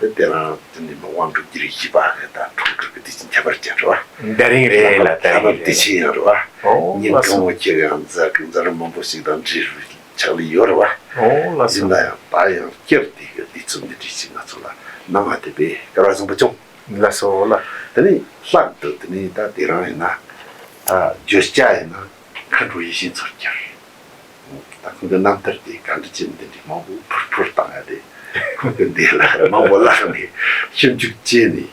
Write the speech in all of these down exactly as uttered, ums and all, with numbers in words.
དེ་དེ་རང་དེ་ནི་མི་དབང་འབྲུག་རྒྱལ་བཞི་པ་གི་ད་འཁྲུངས་སྐར་གི་དུས་ཆེན་ཁྱད་པར་ཅན་རེད་བ། ད་རིང་རེད་ལ། ད་ལྷག་རིང་པར་དུས་རེད། ཆེན་ཡང་རེད་བ། ཨོ་ཉིན་ལགས་སོ། གང་བོ་ཁྱེད་ཀྱི་མཛད་མཛད་རིམ་མང་པོ་ཞིག་དང་འབྲེལ་བའི་ཕྱག་ལས་ཡོད་རེད་བ། ཨོ་ལགས་སོ། ཡིན་ན་ཡང་ད་ཡང་བསྐྱར་དེ་གི་ལས་ཚུལ་འདི་འདྲ་ཞིག་ང་ཚོ་ལ་གནང་བ་དེ་དཔེ་སྐལ་བ་བཟང་པོ་བྱུང་། ལགས་སོ་ལགས། དེ་ནས་ལྷག་ཏུ་དེ་ནས་ད་དེ་རང་ཡིན་ན་ད་བརྗོད་བྱ་ཡིན་ན་མཁའ་འགྲོ་ཡེ་ཤེས་མཚོ་རྒྱལ། ད་ཁོང་གི་རྣམ་ཐར་དེ་ག་འདྲ་ཅིག་འདི་འདྲའི་མང་པོ་ཕུར་ཕུར་བཏང་ཡ་དེ་ཁོང་གི་འདི་ལ་མང་པོ་བཀླགས་ནས་ཞིབ་འཇུག་བྱས་ནས་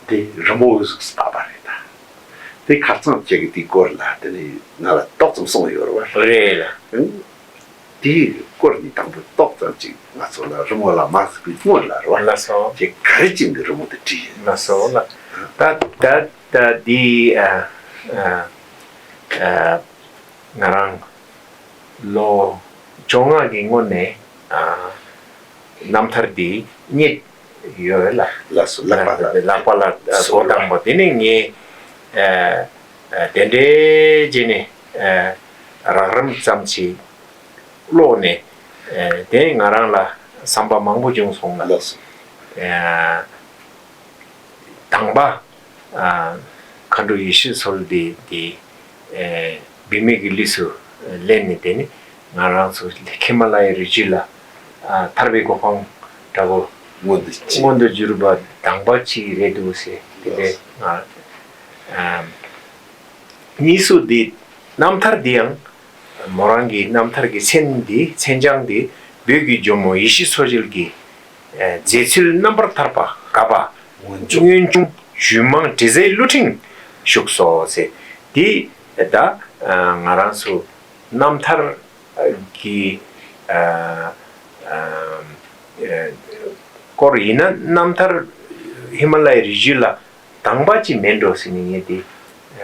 དེ་རི་མོ་གཟུགས་སུ་བཏགས་པ་རེད་ད། དེ་ཁ་རྩང་ཁྱེད་ཀྱིས་དེའི་སྐོར་ལ་དེ་ནས་ང་ལ་ཏོག་ཙམ་གསུངས་ཡོད་རེད་བ། རེད་ལ། ཨང་། དེའི་སྐོར་ནས་དང་པོ་ཏོག་ཙམ་ཅིག་ང་ཚོ་ལ་རི་མོ་ལ་མ་གཟིགས་པའི་སྔོན་ལ་རེད་བ། ལགས་སོ། ཁྱེད་ག་རེ་ཅིག་འདི་རི་མོ་དེ་བྲིས་ཡིན། ལགས་སོ་ལ། ད་ད་ད་འདི་ཨ་ཨ་ཨ་ང་རང་ལོ་བཅོ་ལྔ་གི་སྔོན་ནས་ཨ་རྣམ་ཐར་འདི་རྙེད་ཡོད་ལ། ལགས་སོ། ལག་པ་ལ། ལག་པ་ལ་སོ་འགོ་བཏང་བ་དེ་ནས་ངས་ཨ་ཨ་དེ་འདྲའི་རྗེས་ནས་ཨ་རགས་རིམ་ཙམ་ཞིག་ཀློག་ནས་ཨ་དེ་ང་རང་ལ་བསམ་པ་མང་པོ་བྱུང་སོང་ལ། ལགས་སོ། ཨ་དང་པ། ཨ་མཁའ་འགྲོ་ཡེ་ཤེས་མཚོ་ལྡན་དེ་ཨེ་བུད་མེད་ཀྱི་ལུས་སུ་ལེན་ནས་དེ་ནི་ང་རང་ཚོ་ཧི་མ་ལ་ཡའི་རི་རྒྱུད་ལ་ཨ་ཐར་པའི་གོ་འཕང་འདྲ་བོ་མངོན་དུ་བྱེད། མངོན་དུ་གྱུར་པ་དང་པ་གཅིག་རེད་འདུག་ཟེར། དེ་ལས་ང་ཨ་གཉིས་སུ་དེ་རྣམ་ཐར་འདི་ཡང་མོ་རང་གི་རྣམ་ཐར་གྱི་མཚན་འདི་མཚན་བྱང་འདི་བོད་ཀྱི་ཇོ་མོ་ཡེ་ཤེས་མཚོ་རྒྱལ་གྱི་མཛད་ཚུལ་རྣམ་པར་ཐར་པ་ག་པ་སྔོན་བྱུང་ཇུས་མང་དྲི་ཟའི་གླུ་ཕྲེང་བཞུགས་སོ་ཟེར། འདི་ད་ང་རང་ཚོ་རྣམ་ཐར་གྱི་སྐོར་ཡིན་ན་རྣམ་ཐར་ཧི་མ་ལ་ཡའི་རི་རྒྱུད་ལ་དང་པ་ཅིག་མིན་འགྲོ་ཟེར་ནས་ངས་དེ་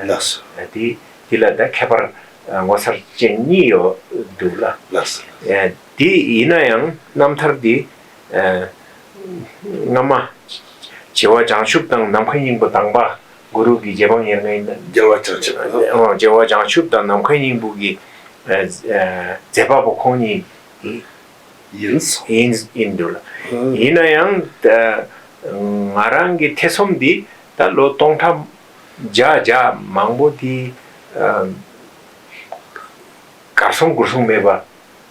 ལགས་སོ། དེ་དེ་ལ་ད་ཁྱད་པར་ངོ་མཚར་ཅན་གཉིས་ཡོད་འདུག་ལ། ལགས་སོ། དེ་ཡིན་ན་ཡང་རྣམ་ཐར་འདི་སྔ་མ་རྒྱལ་བ་བྱང་ཆུབ་དང་ནམ་མཁའི་སྙིང་པོ་དང་པ་གུ་རུ་གི་རྗེ་འབངས་ཉེར་ལྔ་ཡིན་ན། རྒྱལ་བ་བྱང་ཆུབ། ཨོ་རྒྱལ་བ་བྱང་ཆུབ་དང་ནམ་མཁའི་སྙིང་པོ་གི་མཛད་པ་པོ་ཁོང་གཉིས་ཡིན་སོང་། ཡིན་ཡིན་འདུག་ལ། ཡིན་ན་ཡང་ད་ང་རང་གི་ཐེ་ཚོམ་འདི་ད་ལོ་སྟོང་ཕྲག་བརྒྱ་བརྒྱ་མང་པོ་དེ་གར་སོང་གུར་སོང་མེད་པ་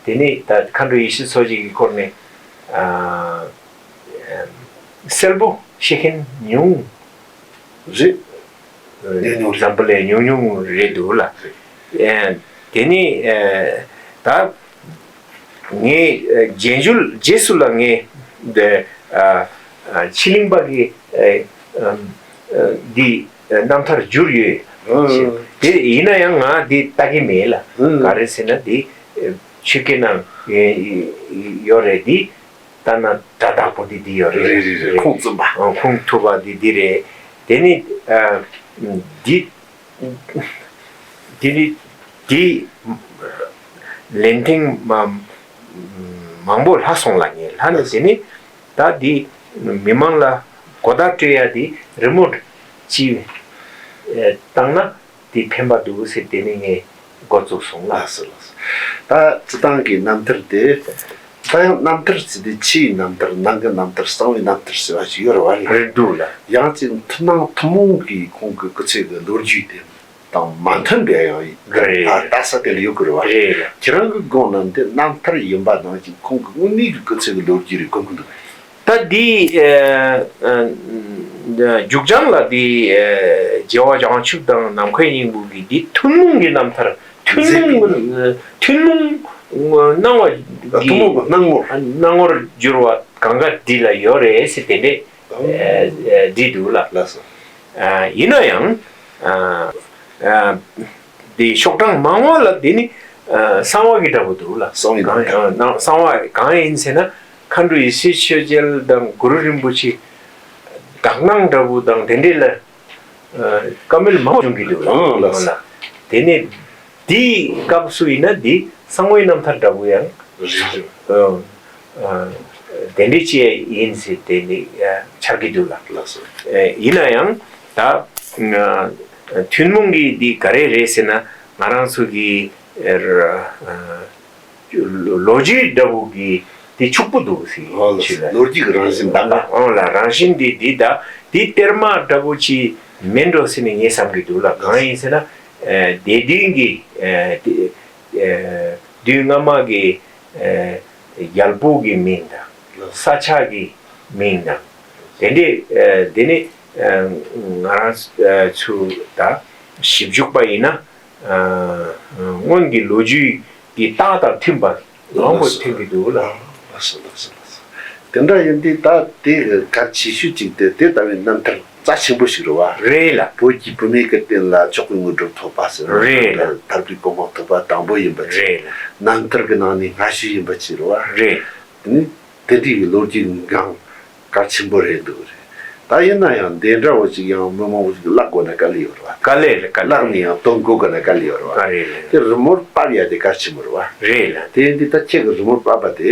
དེ་ནི་ད་མཁའ་འགྲོ་ཡེ་ཤེས་མཚོ་རྒྱལ་གྱི་སྐོར་ནས་གསལ་པོ་ཤེས་མཁན་ཉུང་རེད། ཉུང་ཉུང་རེད། འཛམ་བུ་གླིང་ཉུང་ཉུང་རེད་འདུག་ལ། དེ་ནི་ད་ངས་རྗེས་འཇུག་རྗེས་སུ་ལ་ངས་འདི་ཕྱི་གླིང་པ་གི་འདི་རྣམ་ཐར་བསྒྱུར་ཡོད། དེ་ཡིན་ན་ཡང་ང་འདི་ལྟ་གི་མེད་ལ། ག་རེ་ཟེར་ན་འདི་ཆོས་སྐད་ནང་ཡོད་རེད། འདི་ལྟ་ན་སྒྲ་དག་པོ་འདི་འདི་ཡོད་རེད། རེད་རེད་རེད། ཁུངས་བཙུན་པ། ཁུངས་ཐུབ་པ་འདི་འདི་རེད། དེ་ནི་འདི་དེ་ནི་དེ་ལན་ཐེངས་མ་མང་པོ་ལྷག་སོང་ལ། ངས་ལྷག་ནས་དེ་ནི་ད་དེ་མི་མང་ལ་གོ་བརྡ་སྤྲོད་ཡ་དེ་རི་མོ་ཅིག་བཏང་ན་དེ་ཕན་པ་འདུག་ཟེར་དེ་ནི་ངས་འགོ་བཙུགས་སོང་ལ། ལགས་སོ་ལགས་སོ། ད་སྤྱི་བཏང་གི་རྣམ་ཐར་དེ། ད་ཡང་རྣམ་ཐར་ཟེར་དུས་ཕྱིའི་རྣམ་ཐར་ནང་གི་རྣམ་ཐར་གསང་བའི་རྣམ་ཐར་ཟེར་བ་ཞིག་ཡོད་རེད་བ། རེད་འདུག་ལ། ཡང་ཅིག་ཐུན་མོང་ཐུན་མོང་གི་ཁོང་གི་སྐུ་ཚེ་གི་ལོ་རྒྱུས་དེ་དང་མ་མཐུན་པའི་ཡང་རེད། ད་ལྟ་ས་དེ་ལ་ཡོད་དགོས་རེད་བ། རེད་ལ། ཁྱེད་རང་གི་དགོངས་ན་འདི་རྣམ་ཐར་ཡིན་པ་ནང་བཞིན་ཁོང་གི་དངོས་གནས་ཀྱི་སྐུ་ཚེ་གི་ལོ་རྒྱུས་རེད་དགོངས་ཀྱི་འདུག་ད་འདི་རྒྱུག་སྦྱང་ལ་འདི་རྒྱལ་བ་བྱང་ཆུབ་དང་ནམ་མཁའི་སྙིང་པོ་གི་འདི་ཐུན་མོང་གི་རྣམ་ཐར། ཐུན་མོང་ཐུན་མོང་སྣང་བ་ཐུན་མོང་གི་སྣང་ངོར། སྣང་ངོར་གྱུར་བ་གང་ག་འདི་ལ་ཡོད་རེད་ཟེར་དེ་འདྲས་བྲིས་འདུག་ལ། ལགས་སོ། ཡིན་ན་ཡང་འདི་ཤོག་གྲངས་མང་བ་ལ་འདི་ནི་གསང་བ་གི་འདྲ་པོ་འདུག་ལ། གསང་བའི་ནང་གསང་བ་གང་ཡིན་ཟེར་ན་མཁའ་འགྲོ་ཡེ་ཤེས་ཆོས་རྒྱལ་དང་གུ་རུ་རིན་པོ་ཆེ་དག་སྣང་འདྲ་པོ་དང་དེ་འདྲས་ལ། བཀའ་མོལ་མང་པོ་བྱུང་གི་འདུག་ཨང་ལགས་སོ། དེ་ནས་འདིའི་སྐབས་སུ་ཡིན་ན་འདི་གསང་བའི་རྣམ་ཐར་འདྲ་པོ་ཡང་རེད་རེད། དེ་འདྲ་ཅིག་ཡིན་ཟེར་དེ་ནི་འཆར་གི་འདུག་ལ། ལགས་སོ། ཡིན་ན་ཡང་ད་ཐུན་མོང་གི་འདི་ག་རེ་རེད་ཟེར་ན་ང་རང་ཚོ་གི་ལོ་རྒྱུས་འདྲ་པོ་གི་ དེ་ཕྱུག་པོ་འདུག་ཟེར། ཨོ་ལ་ཞུས་ལ། ལོ་རྒྱུས་ཀྱི་རང་བཞིན་འདང་ག་ཨོ་ལ། རང་བཞིན་འདི་འདི་ད་འདི་གཏེར་མ་འདྲ་པོ་ཅིག་མིན་འགྲོ་ཟེར་ནས་ངས་བསམ་གྱི་འདུག་ལ། གང་ཡིན་ཟེར་ན། ཨ་སྡེ་བདུན་གྱི་ཨ་དེ་ཨ་བདུན་སྔ་མ་གི་ཨ་རྒྱལ་པོ་གི་མིང་དང་། ས་ཆ་གི་མིང་དང་། དེ་འདྲའི་ཨ་དེ་ནི་ཨ་ང་རང་ཨ་ཚོ་ད་ཞིབ་འཇུག་པ་ཡིན་ན། ཨ་སྔོན་གྱི་ལོ་རྒྱུས་ཀྱི་རྟགས་དང་མཐུན་པ་མང་པོ་ཐོན་གྱི་འདུག་ལ། ལགས་སོ་ལགས་སོ་ལགས་སོ། དེ་འདྲ་ཡིན་དུས་ད་དེ་གལ་ཆེ་ཤོས་གཅིག་དེ་དེ་ལྟ་བུའི་རྣམ་ཐར་རྩ་ཆེན་པོ་ཞིག་རེད་བ། རེད་ལ། བོད་ཀྱི་བུད་མེད་ཀྱི་རྟེན་ལ་མཆོག་གི་དངོས་གྲུབ་ཐོབ་པ་ཟེར་བ། རེད་ལ། ཐབས་རིག་གོ་འཕང་ཐོབ་པ་དང་པོ་ཡིན་པ་ཅིག་རེད་ལ། རྣམ་ཐར་གྱི་ནང་ནས་སྔ་ཤོས་ཡིན་པ་ཅིག་རེད་བ། རེད། དེ་ནི་དེ་འདྲའི་གི་ལོ་རྒྱུས་འགངས་གལ་ཆེན་པོ་རེད་འདུག་རེད། ད་ཡིན་ན་ཡང་འདི་འདྲ་བོ་ཅིག་ཡང་མི་མང་པོ་ཅིག་བརླག་དགོས་ན་དཀའ་ལས་ཡོད་རེད་བ། དཀའ་ལས་རེད། དཀའ་ལས་བརླག་ནས་ཡང་དོན་གོ་དགོས་ན་དཀའ་ལས་ཡོད་རེད་བ། དཀའ་ལས་རེད། དེ་རི་མོར་ཕབ་ཡ་དེ་གལ་ཆེན་པོ་རེད་བ། རེད་ལ། དེ་ཡིན་དུས་ད་ཁྱེད་ཀྱི་རི་མོར་ཕབ་པ་དེ་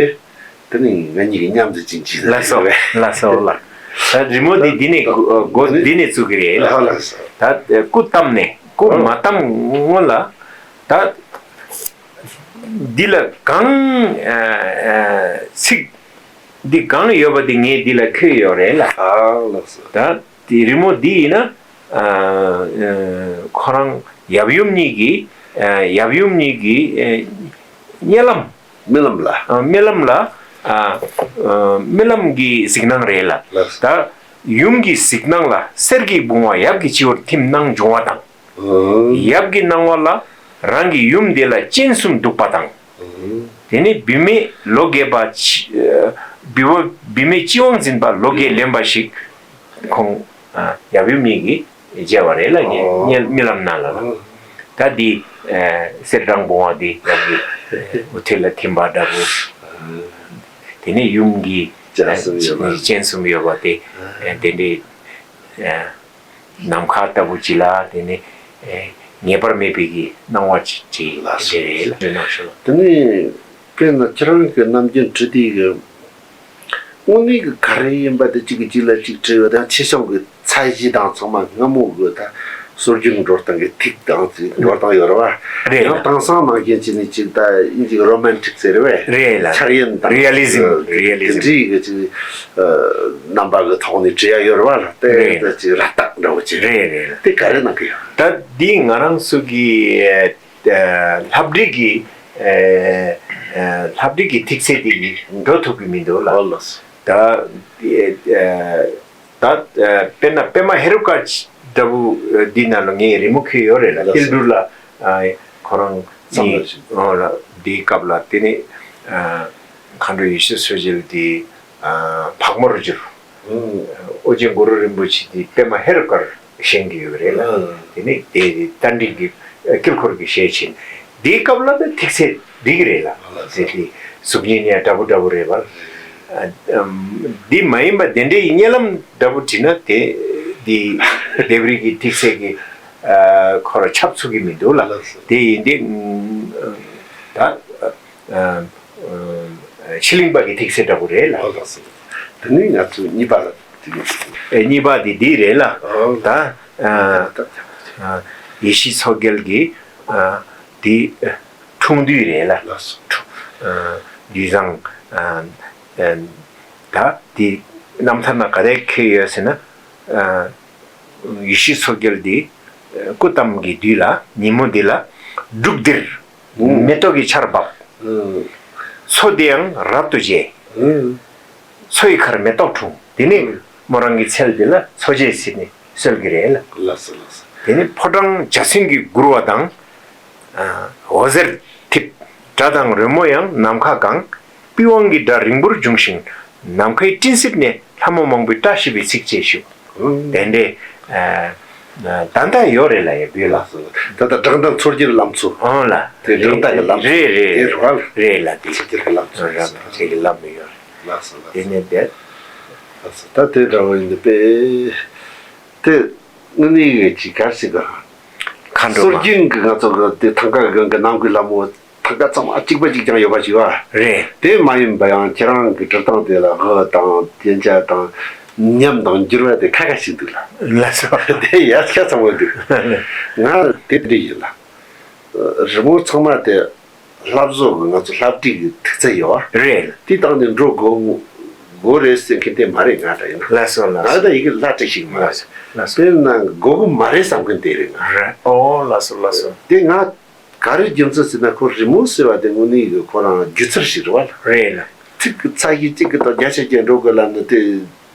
དེ་ནི་ང་གཉིས་ཀྱིས་མཉམ་དུ་ཅིག་བྱས་ལ་སོགས་ལ་སོགས་ལ། ད་རི་མོ་འདི་འདི་ནས་འགོ་འདི་ནས་བཙུགས་ཀྱི་རེད་ལ། ལ་ལ་སོགས། ད་སྐུ་བལྟམས་ནས་སྐུ་མ་བལྟམས་སྔོན་ལ། ད་འདི་ལ་གང་ཨ་ཨ་ཚིག་འདི་གང་ཡོད་པ་འདི་ངས་འདི་ལ་འཁོད་ཡོད་རེད་ལ། ཨ་ལགས་སོ། ད་དེ་རི་མོ་འདི་ཡིན་ན་ཨ་ཨ་ཁོ་རང་ཡབ་ཡུམ་གཉིས་ཀྱི་ཨ་ཡབ་ཡུམ་གཉིས་ཀྱི་ཨ་རྨི་ལམ། རྨི་ལམ་ལ། ཨ་རྨི་ལམ་ལ་ཨ་ཨ་རྨི་ལམ་གྱི་གཟིགས་སྣང་རེད་ལ། ལགས། ད་ཡུམ་གྱི་གཟིགས་སྣང་ལ་གསེར་གྱི་བུང་བ་ཡབ་ཀྱི་སྤྱི་བོར་ཐིམ་སྣང་བྱུང་བ་དང་། ཨང་། ཡབ་ཀྱི་སྣང་བ་ལ་རང་གི་ཡུམ་དེ་ལ་སྤྱན་གསུམ་འདུག་པ་དང་། ཨང་། དེ་ནས་བུད་མེད་ལོ་རྒས་པ་ཕྱི་ཨ་བུད་བུད་མེད་སྤྱི་དབང་འཛིན་པ་ལོ་རྒས་ལེན་པ་ཞིག་ཁོང་ཨ་ཡབ་ཡུམ་གཉིས་ཀྱིས་མཇལ་བ་རེད་ལ། ཨོ། རྨི་རྨི་ལམ་ནང་ལ་ལ། ཨོ། ད་འདི་ཨ་གསེར་སྦྲང་བུང་བ་འདི་ཡབ་ཀྱི་དབུ་ཐོད་ལ་ཐིམ་པ་འདྲ་པོ། དེ་ནས་ཡུམ་གྱི་སྤྱན་གསུམ་ཡོད་པ། སྤྱན་གསུམ་ཡོད་པ་དེ་ཨ་དེ་འདྲའི་ཨ་ནམ་མཁའ་ལྟ་བུ་ཅིག་ལ་དེ་ནི་ཨེ་ངེས་པར་མེད་པའི་གི་སྣང་བ་ཅིག་ཅིག་ལགས་སོ། དེ་རེད་ལ། དེ་ནང་བཞིན་ལ། དེ་ནི་དཔེར་ན་ཁྱེད་རང་གི་ནམ་རྒྱུན་བྲིས་དུས་གི་དངོས་གནས་གི་ག་རེ་ཡིན་པ་དེ་གཅིག་གིས་གཅིག་ལ་གཅིག་བྲིས་ཡོད་དང་། ཆེ་ཆུང་གི་ཚད་གཞི་དང་ཚང་མ་སྔ་མོ་གི་ད་སྲོལ་རྒྱུན་འགྲོ་སྟངས་གི་ཐིག་དང་ཅིག་འགྲོ་སྟངས་ཡོད་རེད་བ། རེད་ལ། ཡང་དེང་སང་ནང་བཞིན་བྱས་ནས་ཅིག་ད་ཨིན་ཇིའི་རོ་མན་ཊིག་ཟེར་བས། རེད་ལ། འཆར་ཡན་དང་རི་ཨ་ལི་ཟིམ། ཨ་རི་ཨ་ལི་ཟིམ། དེ་འདྲའི་གི་ཅིག་ཨ་རྣམ་པ་གི་ཐོག་ནས་བྲིས་ཡ་ཡོད་རེད་བ་ལ། དེ་རེད། ད་ཅིག་ར་སྟག་འདྲ་བོ་ཅིག་རེད་རེད། དེ་ག་རེ་གནང་གི་ཡོད། ད་འདི་ང་རང་ཚོ་གི་ཨ་ལྷ་བྲིས་ཀྱི་ཨ་ཨ་ལྷ་བྲིས་ཀྱི་ཐིག་ཚད་འདི་གི་འགྲོ་ཐུབ་ཀྱི་མི་འདུག་ལ། ཨོ་ལགས་སོ། ད་ཨ་ད་ཨ་དཔེར་ན་པདྨ་ཧེ་རུ་ཀ་འདྲ་བོ་འདི་ནང་ལ་ངའི་རི་མོ་འཁོད་ཡོད་རེད་ལ། ལགས་སོ། ཏིལ་འབྲུ་ལ་ཨ་ཁོ་རང་བསམ་བློ་ཞིག་ཨོ་ལ་འདིའི་སྐབས་ལ་དེ་ནི་ཨ་མཁའ་འགྲོ་ཡེ་ཤེས་མཚོ་རྒྱལ་འདི་ཨ་འཕགས་མོར་གྱུར། ཨོ་རྒྱན་གུ་རུ་རིན་པོ་ཆེ་འདི་པདྨ་ཧེ་རུ་ཀར་བཞེངས་ཀྱི་ཡོད་རེད་ལ། ཨ་དེ་ནི་དེ་རྟ་མགྲིན་གྱི་དཀྱིལ་འཁོར་གྱི་ཞལ་ཆེན། དེའི་སྐབས་ལ་ད་ཐིག་ཚད་འགྲིག་གི་རེད་ལ། ཨ་དེ་དེ་གཟུགས་བརྙན་ཡང་འདྲ་པོ་འདྲ་པོ་རེད་པ། ཨ་ཨམ་འདི་མ་ཡིན་པ་དེ་འདྲའི་བརྙན་ལམ་འདྲ་པོ་བྲིས་ན་དེ་འདི་ལྡེབས་རིས་ཀྱི་ཐིག་ཚད་ཀྱི་ཨ་ཁོ་ར་ཁྱབ་ཚུགས་ཀྱི་མི་འདུག་ལ། ལགས་སོ། དེ་ཡིན་དེ་ཨམ་ད་ཨ་ཨ་ཕྱི་གླིང་པ་གི་ཐིག་ཚད་འདྲ་པོ་རེད་ལ། ཨོ་ལགས་སོ། དེ་ནི་ང་ཚོ་གཉིས་པ་ལ་དེ་ནི། ཨེ་གཉིས་པ་དེ་འདི་རེད་ལ། ཨོ། ད་ཨ་ཨ་ཡེ་ཤེས་མཚོ་རྒྱལ་གྱི་ཨ་དེ་འཁྲུངས་དུས་རེད་ལ། ལགས་སོ། ཨ་དུས་བཟང་ཨ་ཨ་ད་དེ་རྣམ་ཐར་ན་ག་རེ་འཁོད་ཡོད་ཟེར་ན། ཨ་ཡེ་ཤེས་མཚོ་རྒྱལ་དེ་སྐུ་བལྟམས་ཀྱི་དུས་ལ་ཉིན་མོ་དེ་ལ་འབྲུག་ལྡིར། ཨུ། མེ་ཏོག་གི་ཆར་འབབ། ཨུ། མཚོ་དེ་ཡང་རབ་ཏུ་རྒྱས། ཨུ། མཚོ་ཡི་ཁར་མེ་ཏོག་འཁྲུངས། དེ་ནས་ཨུ། མོ་རང་གི་ཚལ་དེ་ལ་མཚོ་རྒྱས་ཟེར་ནས་གསོལ་གྱི་རེད་ལ། ལགས་སོ་ལགས་སོ། དེ་ནས་ཕོ་བྲང་འཇའ་ཚོན་གྱིས་བསྒུར་བ་དང་། ཨ་འོད་ཟེར་འཐིབས། སྒྲ་དང་རོལ་མོ་ཡང་ནམ་མཁའ་གང་། པི་ཝང་གི་སྒྲ་རིང་པོར་འབྱུང་ཞིང་། ནམ་མཁའི་སྤྲིན་གསེབ་ནས་ལྷ་མོ་མང་པོས་བཀྲ་ཤིས་པའི་ཚིག་བཅས་ཞུ། ཨང་། དེ་འདྲའི་ཨ་ད་ལྟ་ཡོད་རེད་ལ་ཡ་བོད་ལ། ད་ལྟ་བསྒྲགས་གཏམ་མཚོ་རྒྱལ་ལམ་མཚོ། ཨང་ལ། དེ་བསྒྲགས་གཏམ་གྱི་ལམ་མཚོ། རེད་རེད་དེ་རེད་བ། རེད་ལ་དེ། མཚོ་རྒྱལ་གྱི་ལམ་མཚོ། རེད་མཚོ་རྒྱལ་གྱི་ལམ་ཡོད་རེད། ལགས་སོ་ལགས་སོ། དེ་ནས་བསྡད། ལགས་སོ། ད་དེ་འདྲ་བོ་ཡིན་དུས་དཔེ། དེ་དངོས་གནས་ཡོད་ཀྱི་གར་ཞིག་ག་མཁའ་འགྲོ་མ། སྲོལ་རྒྱུན་གྱི་ང་ཚོ་གི་དེ་ཐང་ག་གི་གི་ནང་གི་ལྷ་མོ་ཐང་ག་ཚང་མ་གཅིག་པ་གཅིག་རྐྱང་ཡོད་པ་ཞིག་བ། རེད། དེ་མ་ཡིན་པ་ཡང་ཁྱེད་རང་གི་འབྲི་སྟངས་དེ་ལ་འུ་དང་རྒྱན་ཆ་དང་ཉམས་དང་འགྱུར་བ་དེ་ཁ་ཁ་ཞིག་འདུག་ལ། ལགས་སོ། དེ་ཡ་ཁྱ་ཚང་མ་འདུག་ང་དེ་འདྲ་ཡིན་ལ། རི་མོ་ཚང་མ་དེ། ལྷ་བཟོ་གི་ང་ཚོ་ལྷ་བྲིས་ཀྱི་ཐིག་ཚད་ཡོད་བ། རེད། དེ་བཏང་ནས་འགྲོ་དགོས་དགོས་རེད་ཟེར་མཁན་དེ་མ་རེད། ང་འདྲ་ཡིན་ན། ལགས་སོ་ལགས་ང་སོ། ད་ཡི་གེ་ལྷ་བྲིས་ཤིག་མ་རེད། ལགས་སོ་ལགས་སོ། དཔེར་ན་དགོས་གི་མ་རེད་བསམ་མཁན་དེ་རེད་ང་། རེད། ཨོ་ལགས་སོ་ལགས་སོ། དེ་ང་ག་རེ་རྒྱུ་མཚན་ཟེར་ན། ཁོ་རི་མོ་ཟེར་བ་དེ་དངོས་གནས་ཀྱི་ཁོ་རང་སྒྱུ་རྩལ་ཞིག་རེད་བ། རེད་ལ། ཐིག་གི་ཚད་གཞི་གཅིག་གི་ཐོག་བརྒྱ་ཆ་བརྒྱ་འགྲོ་དགོས་ལབ་ན་དེ་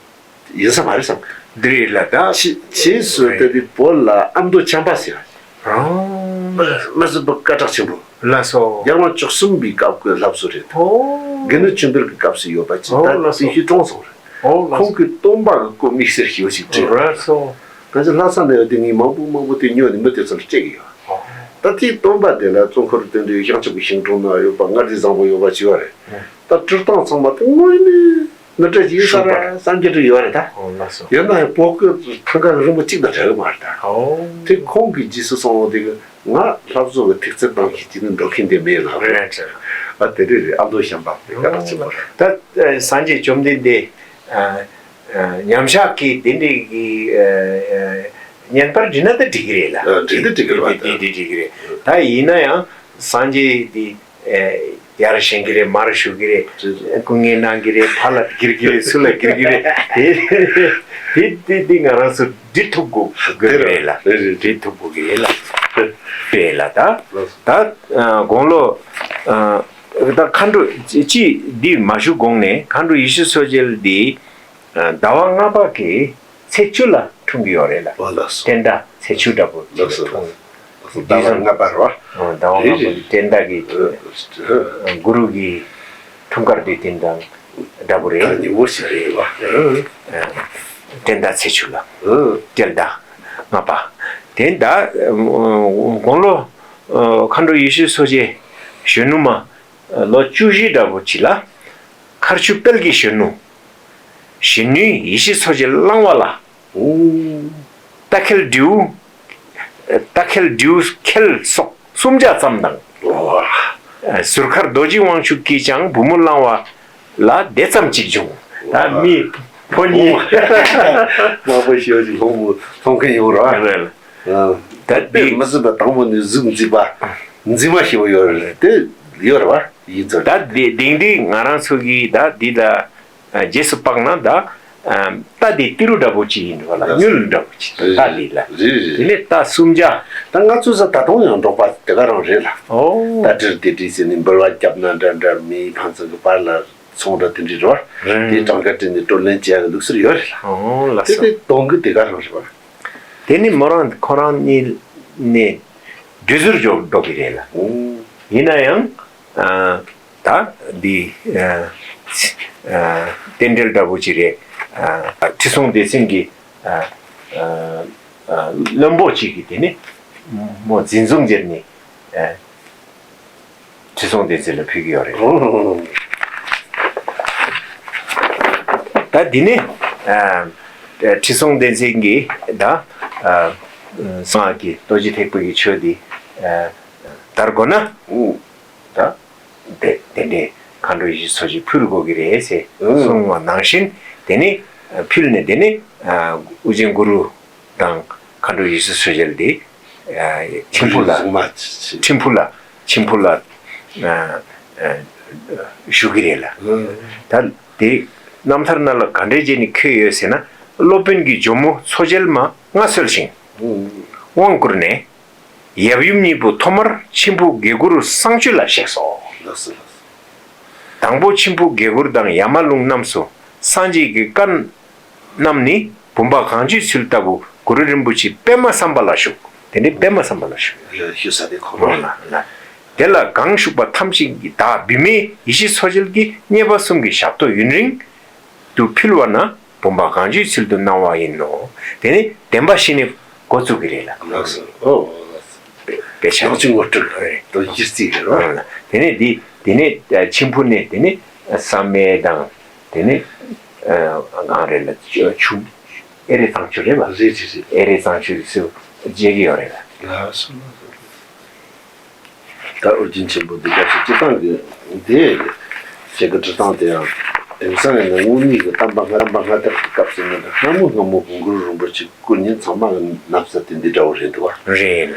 ཡིན་ས་མ་རེད་བསམ། འདི་རེད་ལ་ད། ཕྱིས་ཕྱིས་སུ་དེ་དེ་བོད་ལ་ཨ་མདོ་བྱམས་པ་ཟེར་བ། རང་། མི་སྲིད་པ་སྐད་གྲགས་ཆེན་པོ། ལགས་སོ། རྒྱལ་དབང་བཅུ་གསུམ་པའི་སྐབས་ཀྱི་ལྷ་བཟོ་རེད། ཨོ། དགེ་འདུན་ཆོས་འཕེལ་གྱི་སྐབས་སུ་ཡོད་པ་ཅིག་ཨོ་ད་ལགས་སོ། དེ་ཤི་གྲོངས་སོང་རེད། ཨོ་ལགས་སོ། ཁོང་གི་སྟོན་པ་གི་སྐུ་དམིགས་བསལ་ཞེ་པོ་ཞིག་བྲིས་ཡོད། ལགས་སོ། ད་ཅི་ལྷ་ས་ནས་ཡོད་དེ་ངས་མང་པོ་མང་པོ་དེ་ཉོས་ནས་མི་དེ་ཚོ་ལ་སྤྲད་ཀྱི་ཡོད། ཨོ། ད་དེའི་སྟོན་པ་དེ་ལ་ཙོང་ཁུར་དོན་འདུས་བྱང་ཆུབ་ཀྱི་ཞིང་གྲོང་ན་ཡོད་པ་མངའ་སྡེ་བཟང་པོ་ཡོད་པ་ཅིག་ཡོད་རེད། ཨོ། ད་སྤྲུལ་སྟངས་ཚང་མ་དེ་དངོས་གནས་ནི་འདྲ་ཅིག་ཡིན་ས་ར་བསམ་གྱི་འདྲ་ཡོད་རེད་ད། ཨོ་ལགས་སོ། ཡིན་ན་ཡང་བོད་སྐད་ཐང་ག་རིང་པོ་གཅིག་དང་འདྲ་གི་མ་རེད་ད། ཨོ། དེ་ཁོང་གི་རྗེས་སུ་སོང་བ་དེ་གི་ང་ལྷ་བཟོ་གི་ཐིག་ཚད་བཏང་ཤེས་ཀྱི་ནི་འགྲོ་མཁན་དེ་མེད་ལ། རེད་རེད། ཨ་དེ་རེད་རེད། ཨ་མདོ་བྱམས་པ་དེ་ཀ་རག་ཆེན་པོ་རེད། ད་ཨ་སངས་རྒྱས་བཅོམ་ལྡན་འདས་ཨ་ཨ་ཉམས་ཆག་གི་དེ་འདྲའི་གི་ཨ་ཨ་བརྙན་པར་འབྲི་ན་ད་འགྲིག་གི་རེད་ལ། ཨ་འགྲིག་འདི་འགྲིག་གི་རེད་བ། དེ་དེ་འགྲིག་གི་རེད། ད་ཡིན་ན་ཡང་སངས་རྒྱས་དེ་ཨ་ཡར་བཞེངས་ཀྱི་རེད། མར་བཞུགས་ཀྱི་རེད། རེད་རེད། སྐུ་ངལ་གནང་གི་རེད། ཕར་ལ་འགྱུར་གྱི་རེད། ཚུར་ལ་འགྱུར་གྱི་རེད། དེ་དེ་དེ་དེ་ང་རང་ཚོ་འབྲི་ཐུབ་དགོས་དགོས་རེད་ལ། རེད་རེད། འབྲི་ཐུབ་དགོས་ཀྱི་རེད་ལ། རེད་ལ་ད། ལགས་སོ། ད་ཨ་དགུང་ལོ་ཨ་ད་མཁའ་འགྲོ་ཅི་འདི་མ་བཞུགས་གོང་ནས་མཁའ་འགྲོ་ཡེ་ཤེས་མཚོ་རྒྱལ་འདི་ཨ་ཟླ་བ་ལྔ་པ་གི་ཚེས་བཅུ་ལ་འཁྲུངས་ཀྱི་ཡོད་རེད་ལ། ཨོ་ལགས་སོ། སྤྲེལ་ཟླ་ཚེས་བཅུ་འདྲ་པོ་ཅིག་ལ་འཁྲུངས། ལགས་སོ། ཟླ་བ་ལྔ་པ་རེད་བ། ཨ་ཟླ་བ་ལྔ་པ་གི་སྤྲེལ་ཟླ་གི་ཨ་གུ་རུ་གི་འཁྲུངས་སྐར་དེ་དེ་དང་འདྲ་པོ་རེད། ད་ཉེ་བོ་ཞིག་རེད་བ། ཨ་སྤྲེལ་ཟླ་ཚེས་བཅུ་ལ། ཨ་སྤྲེལ་ཟླ་ལྔ་པ། དེ་ཟླ་དགུང་ལོ་ཨ་མཁའ་འགྲོ་ཡེ་ཤེས་མཚོ་རྒྱལ་གཞོན་ནུ་མ་ལོ་བཅུ་བཞི་འདྲ་པོ་ཅིག་ལ་མཁར་ཆུ་དཔལ་གྱི་གཞོན་ནུ་གཞོན་ནུའི་ཡེ་ཤེས་མཚོ་རྒྱལ་གླང་བ་ལ། ཨོ། རྟ་ཁལ་སྦྲེའུ། རྟ་ཁལ་སྦྲེའུ་ཁལ་སོགས་སུམ་བརྒྱ་ཙམ་དང་། ཨོ། ཟུར་མཁར་རྡོ་རྗེ་དབང་ཕྱུག་གིས་ཀྱང་བུ་མོ་གླང་བ་ལ་དེ་ཙམ་གཅིག་བྱུང་། ད་མི་ཕོ་ཉིད། མང་པོ་ཞེ་པོ་ཅིག་སློང་མོ་སློང་མཁན་ཡོང་ར། རེད། ཨ། ད་དཔེ་འདི་མི་སྲིད་པ་དང་པོ་ནས་གཟུགས་མཛེས་པ་མཛེས་མ་ཞེ་པོ་ཡོད་རེད་དེ། ཡོད་རེད་བ། ཡིན་ཚོད། ད་དེ་དེང་དུས་ང་རང་ཚོ་གིས་ད་འདི་ལ་ཨ་རྗེས་སུ་དཔག་ན་ད་ཨ་རྟ་དེ་ཏི་རུ་འདྲ་པོ་ཅིག་ཡིན་འགྲོ་ལ། ལགས། མྱུལ་འདྲ་པོ་ཅིག་རེད་རྟ་འདི་ལ། རེད་རེད། དེ་ནས་རྟ་སུམ་བརྒྱ། ད་ང་ཚོ་ས་ད་དུང་ཡང་འབྲོག་པ་དེ་ག་རང་རེད་ལ། ཨོ། རྟ་དྲེལ་དེ་དྲེལ་ཟེར་ནས་འབུལ་བ་རྒྱབ་ན་འདྲ་འདྲ། མིའི་ཕན་ཚུན་གྱི་བར་ལ་ཚོང་འདྲ་དེ་འདྲ་རེད་བ། རེད། དེ་གྲངས་ཀ་བྲིས་ནས་བགྲོ་གླེང་བྱེད་ཡག་གི་ལུགས་སྲོལ་ཡོད་རེད་ལ། ཨོ་ལགས་སོ། དེ་དེ་གདོང་གི་དེ་ག་རང་རེད་བ། དེ་ནི་མོ་རང་ཁོ་རང་གཉིས་ནས་འགྲོ་ཟུར་འགྲོ་འགྲོ་གི་རེད་ལ། ཨོ། ཡིན་ན་ཡང་ཨ་ད་འདི་ཨ་ཨ་རྟེན་འབྲེལ་འདྲ་པོ་ཅིག་རེད། ཨ་ཁྲི་སྲོང་ལྡེ་བཙན་གྱི་ཨ་ཨ་ཨ་བློན་པོ་ཅིག་གིས་དེ་ནི་མོ་འཛིན་བཟུང་བྱས་ནས་ཨ་ཁྲི་སྲོང་ལྡེ་བཙན་ལ་ཕུལ་གྱི་ཡོད་རེད། ཨོ། ད་འདི་ནི་ཨ་ཁྲི་སྲོང་ལྡེ་བཙན་གྱིས་ད་ཨ་སངས་རྒྱས་ཀྱི་རྡོ་རྗེ་ཐེག་པ་གི་ཆོས་འདི་ཨ་དར་དགོས་ན། ཨོ། ད་དེ་དེ་འདྲའི་མཁའ་འགྲོ་ཡེ་ཤེས་མཚོ་རྒྱལ་ཕུལ་དགོས་ཀྱི་རེད་ཟེར། ཨོ། གསུངས་པ་ནང་བཞིན་དེ་ནི་ཕུལ་ནས་དེ་ནི་ཨ་ཨོ་རྒྱན་གུ་རུ་དང་མཁའ་འགྲོ་ཡེ་ཤེས་མཚོ་རྒྱལ་དེ་ཨ་ཁྱིམ་ཕུ་ལ། གཟུངས་མ་ཆེ། ཁྱིམ་ཕུ་ལ། ཁྱིམ་ཕུ་ལ་ཨ་ཨ་བཞུགས་ཀྱི་རེད་ལ། ཨོ། ད་དེ་རྣམ་ཐར་ནང་ལ་ག་འདྲས་བྱས་ནས་འཁོད་ཡོད་ཟེར་ན། སློབ་དཔོན་གྱིས་ཇོ་མོ་མཚོ་རྒྱལ་མ་མངའ་གསོལ་ཞིང་། ཨོ། དབང་བསྐུར་ནས། ཡབ་ཡུམ་གཉིས་པོ་ཐོག་མར་མཆིམས་ཕུ་དགེ་གུར་གསང་སྤྱོད་ལ་གཤེགས་སོ། ལགས་སོ་ལགས་སོ། དང་པོ་མཆིམས་ཕུ་དགེ་གུར་དང་ཡ་མ་ལུང་རྣམས་སུ་སངས་རྒྱས་ཀྱི་བཀའ་རྣམས་ནི་བུམ་པ་གང་བྱོའི་ཚུལ་ལྟ་བུ་གུ་རུ་རིན་པོ་ཆེའི་པདྨ་སམ་བྷ་ལ་བཞུགས། དེ་ནི་པདྨ་སམ་བྷ་ལ་བཞུགས། ཞུ་ས་དེ་ཁོ་རང་ལ། དེ་ལ་གང་བཞུགས་པ་ཐམས་ཅད་ཀྱི་བདག་བི་མའི་ཡེ་ཤེས་མཚོ་རྒྱལ་གྱི་མཉེས་པ་གསུམ་གྱི་ཞབས་ཏོག་ཡུན་རིང་དུ་ཕུལ་བ་ན། བུམ་པ་གང་བྱོའི་ཚུལ་དུ་སྣང་བ་ཡིན་ནོ། དེ་ནི་བདེན་པ་བཞི་ནི་འགོ་བཙུགས་ཀྱི་རེད་ལ། ལགས་སོ། ཨོ། དཔེ་ཆ། ཡང་ཅིག་ངོ་སྤྲོད་རེད། དོ་སྒྱུ་རྩིས་ཀྱི་རེད་བ། དེ་ནས་འདི་དེ་ནས་མཆིམས་ཕུ་ནས་དེ་ནས་བསམ་ཡས་དང་དེ་ནས་གང་རེད་ལ། ཆུ་ཨེ་རེ་གཙང་ཆུ་རེད་བ། རེད་རེད་རེད། ཨེ་རེ་གཙང་ཆུ་སུ་མཇལ་གྱི་ཡོད་རེད་ལ། ལགས་སོ་ལགས་སོ། ད་ཨོ་རྒྱན་ཆེན་པོ་འདི་སྐབས་སུ་སྤྱི་བཏང་གི་འདི་ཞེས་ཀྱི་འབྲི་སྟངས་དེ་ཡང་དེང་སང་ཡིན་ན་དངོས་གནས་ཀྱི་གཏམ་པ་སྔ་གཏམ་པ་སྔ་དར་གྱི་སྐབས་སུ་ཡིན་ན་སྔ་མོ་སྔ་མོ་གུ་རུ་རིན་པོ་ཆེ་སྐུ་ཉིད་ཚང་མ་གི་ན་བཟའ་དེ་འདི་འདྲ་བོ་རེད་འདུག་བ། རེད།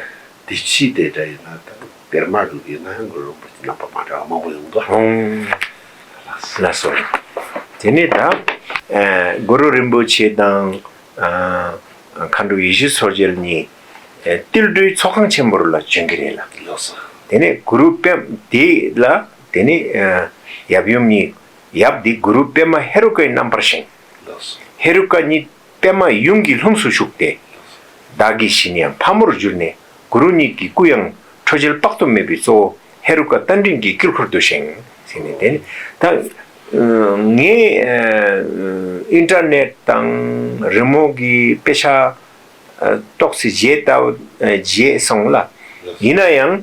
དེ་ཕྱིས་དེ་འདྲ་ཡིན་ན་ད་ དེར་མ་འགྲོ་གི་ན་ཡང་གུ་རུ་རིན་པོ་ཆེ་རྣམ་པ་མ་འདྲ་བ་མང་པོ་ཡོང་འདུག་ཨོང་། ལགས་སོ། དེ་ནས་ད་ཨ་གུ་རུ་རིན་པོ་ཆེ་དང་ཨ་མཁའ་འགྲོ་ཡེ་ཤེས་མཚོ་རྒྱལ་གཉིས་ཨ་ཏིལ་འབྲུའི་ཚོགས་ཁང་ཆེན་པོ་ལ་བྱོན་གྱི་རེད་ལ། ལགས་སོ། དེ་ནས་གུ་རུ་པད་དེ་ལ་དེ་ནས་ཨ་ཡབ་ཡུམ་གཉིས། ཡབ་འདི་གུ་རུ་པདྨ་ཧེ་རུ་ཀའི་རྣམ་པར་བཞེངས། ལགས་སོ། ཧེ་རུ་ཀ་ཉིད་པདྨ་ཡུམ་གྱི་ལྷུམས་སུ་ཞུགས་ཏེ། བདག་གི་ཞི་གནས་ཕག་མོར་གྱུར་ནས་གུ་རུ་ཉིད་ཀྱི་སྐུ་ཡང་འཕྲོ་བཅས་དཔག་ཏུ་མེད་པའི་གཙོ་བོ་ཧེ་རུ་ཀ་རྟ་མགྲིན་གྱི་དཀྱིལ་འཁོར་དུ་བཞེངས་ཟེར་ནས་དེ་ནི་ད་ངས་ཨིན་ཊར་ནེཊ་དང་རི་མོ་གི་དཔེ་ཆ་ཏོག་ཙམ་བརྗེད་ལྟ་བུ་བརྗེད་སོང་ལ། ཡིན་ན་ཡང་།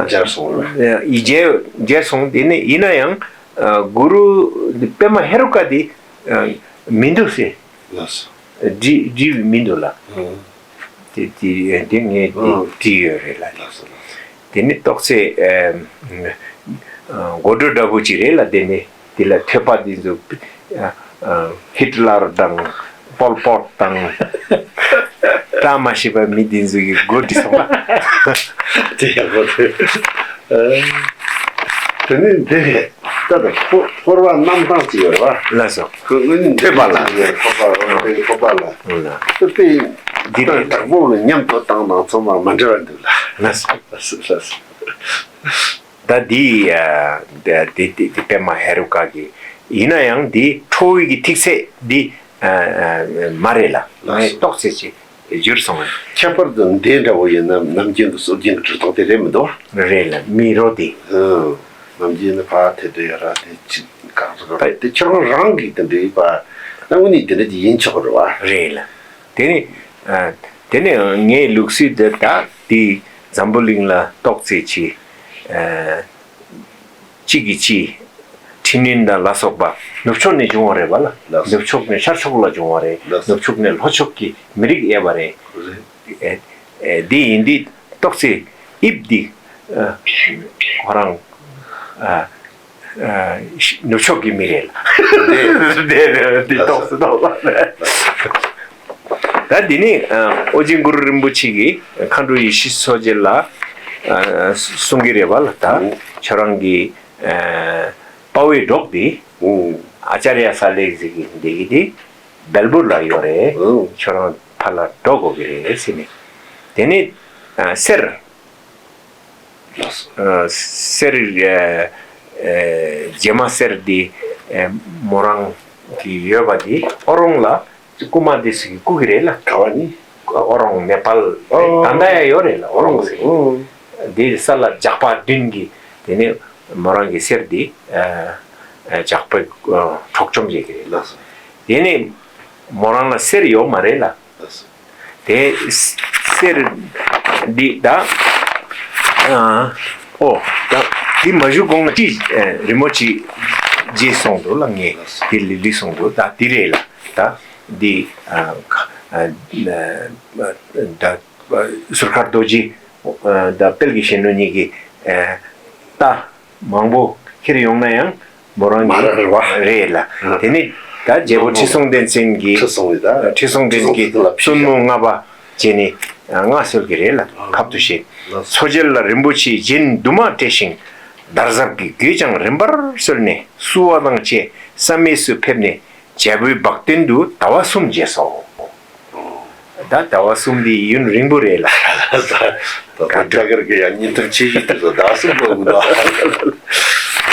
མཇལ་སོང་རེད། ཡིན་མཇལ་མཇལ་སོང་། དེ་ནས་ཡིན་ན་ཡང་གུ་རུ་པདྨ་ཧེ་རུ་ཀ་དེ་མི་འདུག་ཟེར། ལགས་སོ། བྲིས་བྲིས་མི་འདུག་ལ། ཨང་། དེ་དེ་དེ་ངས་དེ་ཨང་། བྲིས་ཡོད་རེད་ལ། ལགས་སོ། དེ་ནི་ཏོག་ཙེ་ཨ་ཨ་དགོད་བྲོ་འདྲ་པོ་ཅིག་རེད་ལ། དེ་ནི་དེ་ལ་ཐོས་པ་འདི་ཚོ་ཨ་ཨ་ཧིཊ་ལར་དང་པོལ་པོཊ་དང་བཀྲ་མ་ཤིས་པ་མི་འདི་ཚོ་གི་མགོ་བྲིས་སོང་ལ། དེ་ཡག་པོ་རེད། ཨ་དེ་ནི་འདི་ད་ལྟ་ཕོར་ཕོར་པ་གནམ་ཐང་ཅིག་ཡོད་རེད་བ། ལགས་སོ། ཁོ་དངོས་གནས་འདི་ཕོར་པ་ལ་ཕོར་པ་ལ་ཕོར་པ་ལ། ལ། དེ་དེ་འདི་ད་བྲག་ཕུག་ལ་མཉམ་དུ་བཏང་དང་ཚང་མ་མ་འདྲ་བ་འདུག་ལ། ལགས་སོ། ལགས་སོ་ལགས་སོ། ད་འདི་ཨ་འདི་འདི་འདི་འདི་པདྨ་ཧེ་རུ་ཀ་གི་ཡིན་ན་ཡང་འདི་ཁྲོ་བོའི་གི་ཐིག་ཚད་འདི་ཨ་ཨ་མ་རེད་ལ། ལགས་སོ། ངས་ཏོག་ཙེ་ཅིག་བསྒྱུར་སོང་ངས། ཁྱད་པར་དུ་འདི་འདྲ་བོ་ཡིན་ན་ནམ་རྒྱུན་གྱི་སྲོལ་རྒྱུན་གྱི་གྲུབ་སྟངས་དེ་རེད་མི་འདུག་རེད་ལ། མི་རོ་དེ། ཨང་། ནམ་རྒྱུན་ནི་ཕ་དེ་འདྲ་ཡོད་ར་དེ་ཅི་གང་ཟེར་དེ་ཁྱེད་རང་རང་གིས་དེ་འདྲ་ཡིན་པ་ན་དངོས་གནས་དེ་འདྲ་ཅིག་ཡིན་ཆོག་རེད་བ། རེད་ལ། དེ་ནི་ཨ་དེ་ནི་ངའི་ལུགས་སྲོལ་དེ་ད་དེ་འཛམ་བུ་གླིང་ལ་ཏོག་ཙེ་ཅིག་ཨ། གཅིག་གིས་གཅིག་འཕྲི་སྣོན་དང་ལ་སོགས་པ་ནུབ་ཕྱོགས་ནས་བྱུང་བ་རེད་པ་ལ། ལགས་སོ། ནུབ་ཕྱོགས་ནས་ཤར་ཕྱོགས་ལ་བྱུང་བ་རེད། ལགས་སོ། ནུབ་ཕྱོགས་ནས་ལྷོ་ཕྱོགས་ཀྱི་མི་རིགས་ཡོད་པ་རེད། རེད། ཨེ་ཨེ་འདི་ཡིན་དུས་ཏོག་ཙེ་དབྱིབས་འདི་ཨ་ཁོ་རང་ཨ་ཨ་ནུབ་ཕྱོགས་ཀྱི་མི་རེད་ལ། རེད་རེད་རེད། འདི་ལགས་སོ། ཏོག་ཙེ་ཏོག་ཙེ། ད་འདི་ནི་ཨ་ཨོ་རྒྱན་གུ་རུ་རིན་པོ་ཆེ་གིས་མཁའ་འགྲོ་ཡེ་ཤེས་མཚོ་རྒྱལ་ལ་ཨ་གསུང་གི་རེད་པ་ལ། ད་ཨོ། ཁྱོད་རང་གི་ཨ་དཔའ་བོའི་སྒྲོག་འདི་ཨོ། ཨ་ཅཱརྱ་ས་ལེ་ཟེར་གི་འདི་གི་འདི་བེལ་པུར་ལ་ཡོད་རེད། ཨོ། ཁྱོད་རང་ཕར་ལ་འགྲོ་དགོས་ཀྱི་རེད་ཟེར་ནས། དེ་ནི་ཨ་གསེར། ལགས་སོ། ཨ་གསེར་ཨ་ཨ་རྗེས་མ་གསེར་འདི་ཨ་མོ་རང་གི་ཡོད་པ་འདི་ཨོ་རོང་ལ། རྐུ་མ་འདི་ཚོ་གིས་རྐུ་གི་རེད་ལ། ག་བ་ནི། ཨོ་རོང་ནེ་པཱལ་རེད། ཨོ། ད་ལྟ་ཡང་ཡོད་རེད་ལ། ཨོ་རོང་ཟེར། ཨོ། འདི་ས་ལ་ཇག་པ་བདུན་གྱིས་དེ་ནས་མོ་རང་གི་གསེར་འདི་ཨ་ཨ་ཇག་པས་ཨ་འཕྲོག་བཅོམ་བྱེད་ཀྱི་རེད་ལ། ལགས་སོ། དེ་ནས་མོ་རང་ལ་གསེར་ཡོད་མ་རེད་ལ། ལགས་སོ། དེ་གསེར་འདི་ད་ཨ་ཨོ་ད་འདི་མ་བཞུགས་གོང་ལ་ཅི་ཨ་རི་མོ་ཅིག་བརྗེས་སོང་འདུག་ལ། ངས་ལགས་སོ། འདི་ལི་ལི་སོང་འདུག་ད་འདི་རེད་ལ། ད་འདི་ཨ་ཨ་ཨ་ད་ཟུར་མཁར་རྡོ་རྗེ་ཨ་ད་དཔལ་གྱི་གཞོན་ནུ་གཉིས་ཀྱིས་ཨ་ད་མང་པོ་ཁྱེར་ཡོང་ན་ཡང་མོ་རང་མ་གི་རེད་བ། རེད་ལ། ཨ། དེ་ནི་ད་རྒྱལ་པོ་ཁྲི་སྲོང་ལྡེ་བཙན་གྱི་ཁྲི་སྲོང་ཡིན་ད། ཁྲི་སྲོང་ལྡེ་བཙན་གྱི་ཁྲི་སྲོང་ལྡེ་བཙན་བཙུན་མོ་ལྔ་པ་བྱས་ནས་མངའ་གསོལ་གྱི་རེད་ལ། ཨ། ཁབ་ཏུ་བཞེས། ལགས་སོ། མཚོ་རྒྱལ་ལ་རིན་པོ་ཆེའི་རྒྱན་དུ་མ་སྤྲས་ཤིང་། དར་ཟབ་ཀྱི་གོས་ཀྱང་རིམ་པར་གསོལ་ནས་བསུ་བ་དང་བཅས་བསམ་ཡས་སུ་ཕེབས་ནས། རྒྱལ་པོའི་བག་སྟོན་དུ་ཟླ་བ་གསུམ་བྱས་སོ། ད་ཟླ་བ་གསུམ་འདི་ཡུན་རིང་པོ་རེད་ལ། ད་ད་ལྟ་གར་གི་ཡང་ཉིན་ཐུབ་ཆེ་ཡིན་དུས་ཟླ་བ་གསུམ་འགོར་གི་འདུག་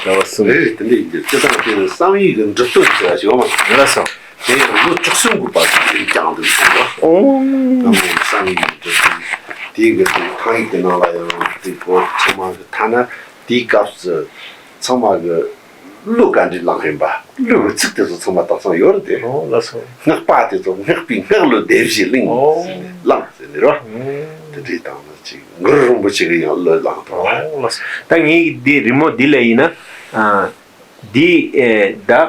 ཟླ་བ་གསུམ། རེད། དེ་འདྲ་ཡིན་དུས་སྤྱི་བཏང་དེ་ནི་བསམ་ཡས་ཀྱི་འགྲུབ་སྟོན་ཟེར་བ་ཞིག་ཡོད་མ་རེད། ལགས་སོ། དེ་ཡང་ལོ་བཅུ་གསུམ་གྱི་བར་དུ་དེ་བསྐྱངས་འདུག་གསུངས་པ། ཨོ། ནམ་ཡང་བསམ་ཡས་ཀྱི་འགྲུབ་སྟོན་དེའི་གི་དེ་ཐང་ཡིག་གི་ནང་ལ་ཡང་དེ་བོད་ཚང་མ་གི་ཐ་ན་དེའི་སྐབས་སུ་ཚང་མ་གི་གླུ་ག་འདྲ་བླངས་ཡིན་པ། གླུ་གི་ཚིག་དེ་ཚོ་ཚང་མ་དེང་སང་ཡོད་རེད་དེ། ཨོ་ལགས་སོ། སྔགས་པ་དེ་ཚོ་སྔགས་པའི་སྔགས་གླུ་སྡེ་བཞི་གླིང་ཨོ། ཟེར་ནས་བླངས་ཟེར་ནས་རོ། ཨོ། དེ་འདྲའི་སྟེང་ན་ཅིག་གུ་རུ་རིན་པོ་ཆེ་གི་ཡང་གླུ་བླངས་དང་། ཨོ་ལགས་སོ། ད་ངས་འདི་རི་མོ་འདི་ལ་ཡིན་ན་ཨ་འདི་ཨེ་ད་ཨ་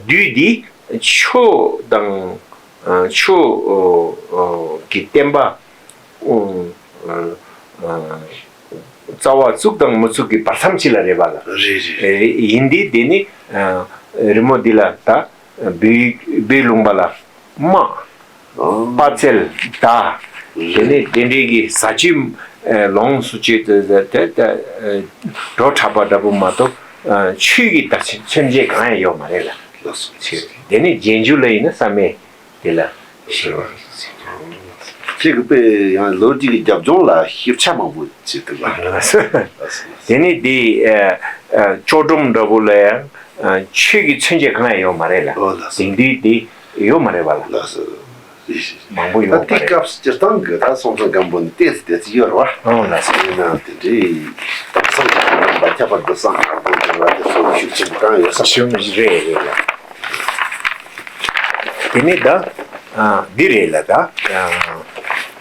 བདུད་འདི་ཆུ་དང་ཨ་ཆུ་ཨོ་ཨོ་གི་བསྟན་པ། ཨོ། ཨ། ཨ། རྩ་བ་བཙུགས་དང་མི་བཙུགས་ཀྱི་བར་མཚམས་ཅིག་ལ་རེད་པ་ལ། རེད་རེད། ཨེ། ཡིན་དེ་དེ་ནི། ཨ། རི་མོ་འདི་ལ་ད། བོད་བོད་ལུང་པ་ལ་དམག་ཨ། དཔའ་རྩལ་དག་རེད། དེ་ནི་དེ་འདྲའི་གི་ཟ་ཆུ་ ཨ་ལོངས་སུ་སྤྱོད་དེ་དེ་དེ་ཨ་བྲོ་འཁྲབ་པ་འདྲ་པོ་མ་གཏོགས་ཨ་ཆོས་ཀྱི་ད་མཚོན་བྱེད་གང་ཡང་ཡོད་མ་རེད་ལ། ལགས་སོ། ཆོས་དེ་ནི་རྗེས་འཇུག་ལ་ཡིན་ན་བསམ་མེད་དེ་ལ་ཞེས་པ། ཁྱེད་ཀྱི་དཔེ་ཡང་ལོ་རྒྱུས་ཀྱི་རྒྱབ་ལྗོངས་ལ་ཞིབ་ཆ་མང་པོ་བྱེད་ཐུབ་པ། ལགས་སོ། ལགས་སོ། དེ་ནི་དེ་ཨ་ཨ་ལྕོག་སྒྲོམ་འདྲ་པོ་ལ་ཡང་ཨ་ཆོས་ཀྱི་མཚོན་བྱེད་གང་ཡང་ཡོད་མ་རེད་ལ། ཨོ་ལགས་སོ། དེང་དུས་དེ་ཡོད་མ་རེད་པ་ལ། ལགས་སོ། མང་པོ་ཡོད་པ་རེད། ད་དེ་སྐབས་སྤྱིར་བཏང་གི་ད་སོང་ཙང་སྒམ་པོ་ནི་ཏོག་ཙམ་ཏོག་ཙམ་ཡོད་རེད་བ། ཨང་ལགས་སོ། ཡིན་ནའང་དེ་འདྲའི་དེང་སང་གི་རྣམ་པ་ཁྱད་པར་དུ་སང་དང་པོ་དེ་ལ་དེ་ཚོ་ཤུགས་ཆེན་པོ་གང་ཡོད་ས་ཞུ་མི་རེད་རེད་ལ། དེ་ནས་ད་ཨ་འདི་རེད་ལ་ད་ཨ་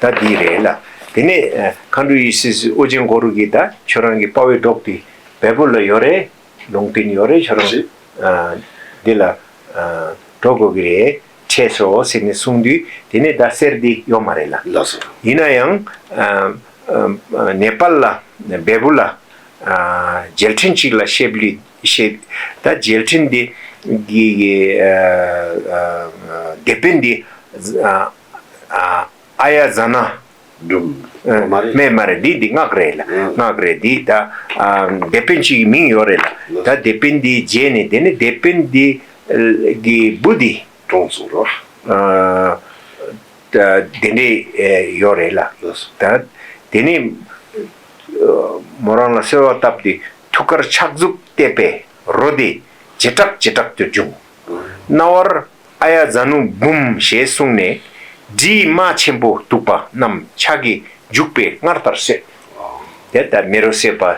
ད་འདི་རེད་ལ། དེ་ནས་ཨ་མཁའ་འགྲོ་ཡེ་ཤེས་ཨོ་རྒྱན་གུ་རུ་གིས་ད་ཁྱོད་རང་གི་དཔའ་བོའི་སྒྲོག་དེ་བལ་པོ་ལ་ཡོད་རེད། ལུང་བསྟན་ཡོད་རེད། ཁྱོད་རང་རེད། ཨ་འདི་ལ་ཨ་འགྲོ་དགོས་ཀྱི་རེད། ཁྲལ་སོ་ཟེར་ནས་གསུངས་དུས་དེ་ནས་ད་གསེར་འདི་ཡོད་མ་རེད་ལ། ལགས་སོ། ཡིན་ན་ཡང་ཨ་ཨ་ནེ་པཱལ་ལ་བལ་པོ་ལ་ཨ་རྒྱལ་ཕྲན་ཅིག་ལ་བཤད་ལུས་བཤད། ད་རྒྱལ་ཕྲན་འདི་གི་ཨ་ཨ་དེད་དཔོན་འདི་ཨ་ཨ་ཨ་ཡ་ཛ་ན། སྒྲུང་། ཨ་མ་རེད། མེད་མ་རེད། འདི་འདི་སྔགས་རེད་ལ། ཨ་སྔགས་རེད། འདི་ད་ཨ་དེད་དཔོན་གཅིག་གི་མིང་ཡོད་རེད་ལ། ལགས། ད་དེད་དཔོན་འདི་བརྗེད་ནས་དེ་ནི་དེད་དཔོན་འདི་གི་བུ་འདི་གྲོངས་སོང་རོ། ཨ་ད་དེ་འདྲས་ཨེ་ཡོད་རེད་ལ། ལགས་སོ། ད་དེ་ནི་ཨ་མོ་རང་ལ་གསོལ་བ་བཏབ་སྟེ་ཐུགས་ཀར་ཕྱག་མཛུབ་གཏད་པས་རོ་དེ་བྱེ་བྲག་བྱེ་བྲག་ཏུ་བྱུང་། ཨ་རྣ་བར་ཨ་ཡ་ཛ་ནུ་འབུམ་ཞེས་གསུངས་ནས། དྲིའི་རྨ་ཆེན་པོ་གཏུགས་པ་རྣམས་ཕྱག་གིས་འཇུག་པའི་སྔར་ལྟར་གསོལ། དེ་ལྟར་མེ་རོ་བསད་པ།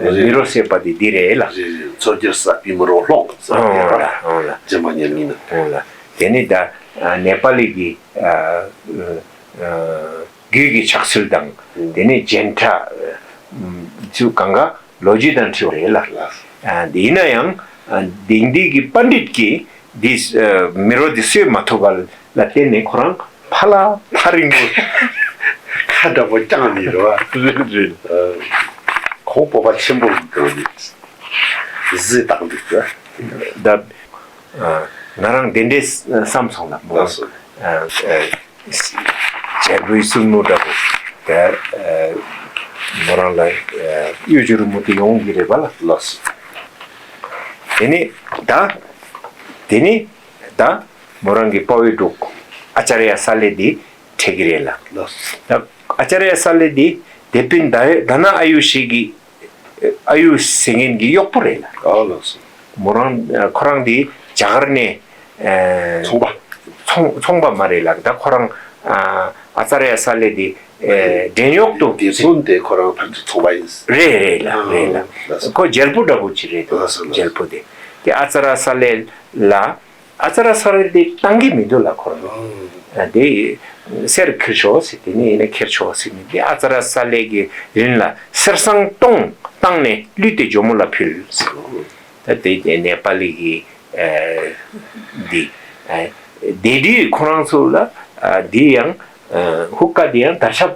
རེད། མེ་རོ་བསད་པ་དེ་འདི་རེད་ལ། རེད་རེད། མཚོ་རྒྱལ་ས་པའི་མེ་རོ་ལྷོག་ཟེར་བ་དེ་རེད་ལ། འོང་ལ། འཇམ་པ་ཉམས་ཉིན་ནི། འོང་ལ། དེ་ནི་ད་ནེ་པ་ལི་གི་རྒྱུད་ཀྱི་ཕྱག་སྲོལ་དང་། ཨང་། དེ་ནི་རྒྱན་ཆ་ཚུ་གང་ག་ལོ་རྒྱུས་དང་འཁྲིལ་བ་རེད་ལ། ལགས། ཨ་དེ་ཡིན་ན་ཡང་ཨ་དེང་དུས་ཀྱི་པཎ་ཌིཏ་གིས་འདི་ཨ་མེ་རོ་འདི་གསོད་མ་ཐུབ་པ་ལ་བརྟེན་ནས་ཁོ་རང་ཕ་ལ་ཐག་རིང་པོ་ཁ་འདྲ་པོ་བརྐྱངས་ནས་རེད་བ། རེད་རེད། ཨ་ཁོང་སྤོབས་པ་ཆེན་པོ་གི་སྒང་ནས་གཟི་བཏགས་འདུག་ག་ད་ཨ་ང་རང་དེ་འདྲས་བསམ་སོང་ལ་མོ། ལགས་སོ། ཨ་ཨ། རྒྱལ་པོའི་བཙུན་མོ་འདྲ་པོ་དེ་ཨ་མོ་རང་ལ་ཨ་གཡོ་སྒྱུ་རི་མོ་དེ་ཡོང་གི་རེད་པ་ལ། ལགས་སོ། དེ་ནས་ད་དེ་ནས་ད་མོ་རང་གི་དཔའ་བོའི་སྒྲོག་ཨ་ཙརྱ་ས་ལེ་དེ་འཕྲད་ཀྱི་རེད་ལ། ལགས་སོ། ད་ཨ་ཙརྱ་ས་ལེ་དེ་དེད་དཔོན་ད་ད་ན་ཨ་ཡུ་ཞིག་གི་ཨ་ཡུ་ཟེར་མཁན་གྱི་གཡོག་པོ་རེད་ལ། ཨོ་ལགས་སོ། མོ་རང་ཁོ་རང་དེ་རྒྱ་གར་ནས་ཨ་ཚོང་པ། ཚོང་ཚོང་པ་མ་རེད་ལགས། ད་ཁོ་རང་ཨ་ཨ་ཙརྱ་ས་ལེ་དེ་ཨ་བྲན་གཡོག་ཏུ། དེ་ཚོ་དེ་ཁོ་རང་ཕར་ཚོང་པ་ཡིན། རེད་རེད་ལགས། རེད་ལགས། ལགས་སོ། ཁོ་རྒྱལ་པོ་འདྲ་པོ་ཅིག་རེད། ལགས་སོ་ལགས་སོ། རྒྱལ་པོ་དེ་དེ་ཨ་ཙརྱ་ས་ལེ་ལ། ཨ་ཙརྱ་ས་ལེ་དེ་བཏང་གི་མི་འདུག་ལ་ཁོ་རང་། ཨ་དེ་གསེར་ཁྱེར་ཤོག་ཟེར། དེ་ནས་ཡིན་ན་ཁྱེར་ཤོག་ཟེར་ནས་དེ་ཨ་ཙརྱ་ས་ལེ་གི་རིན་ལ་གསེར་སྲང་སྟོང་བཏང་ནས་བླུད་དེ་ཇོ་མོ་ལ་ཕུལ་ཟེར། ད་དེ་དེ་ནེ་པ་ལི་གི་ཨ་འདི་ཨ་དེ་དུས་ཁོ་རང་ཚོ་ལ་ཨ་འདི་ཡང་ཨ་ཧུ་ཀ་འདི་ཡང་དར་ཁྱབ་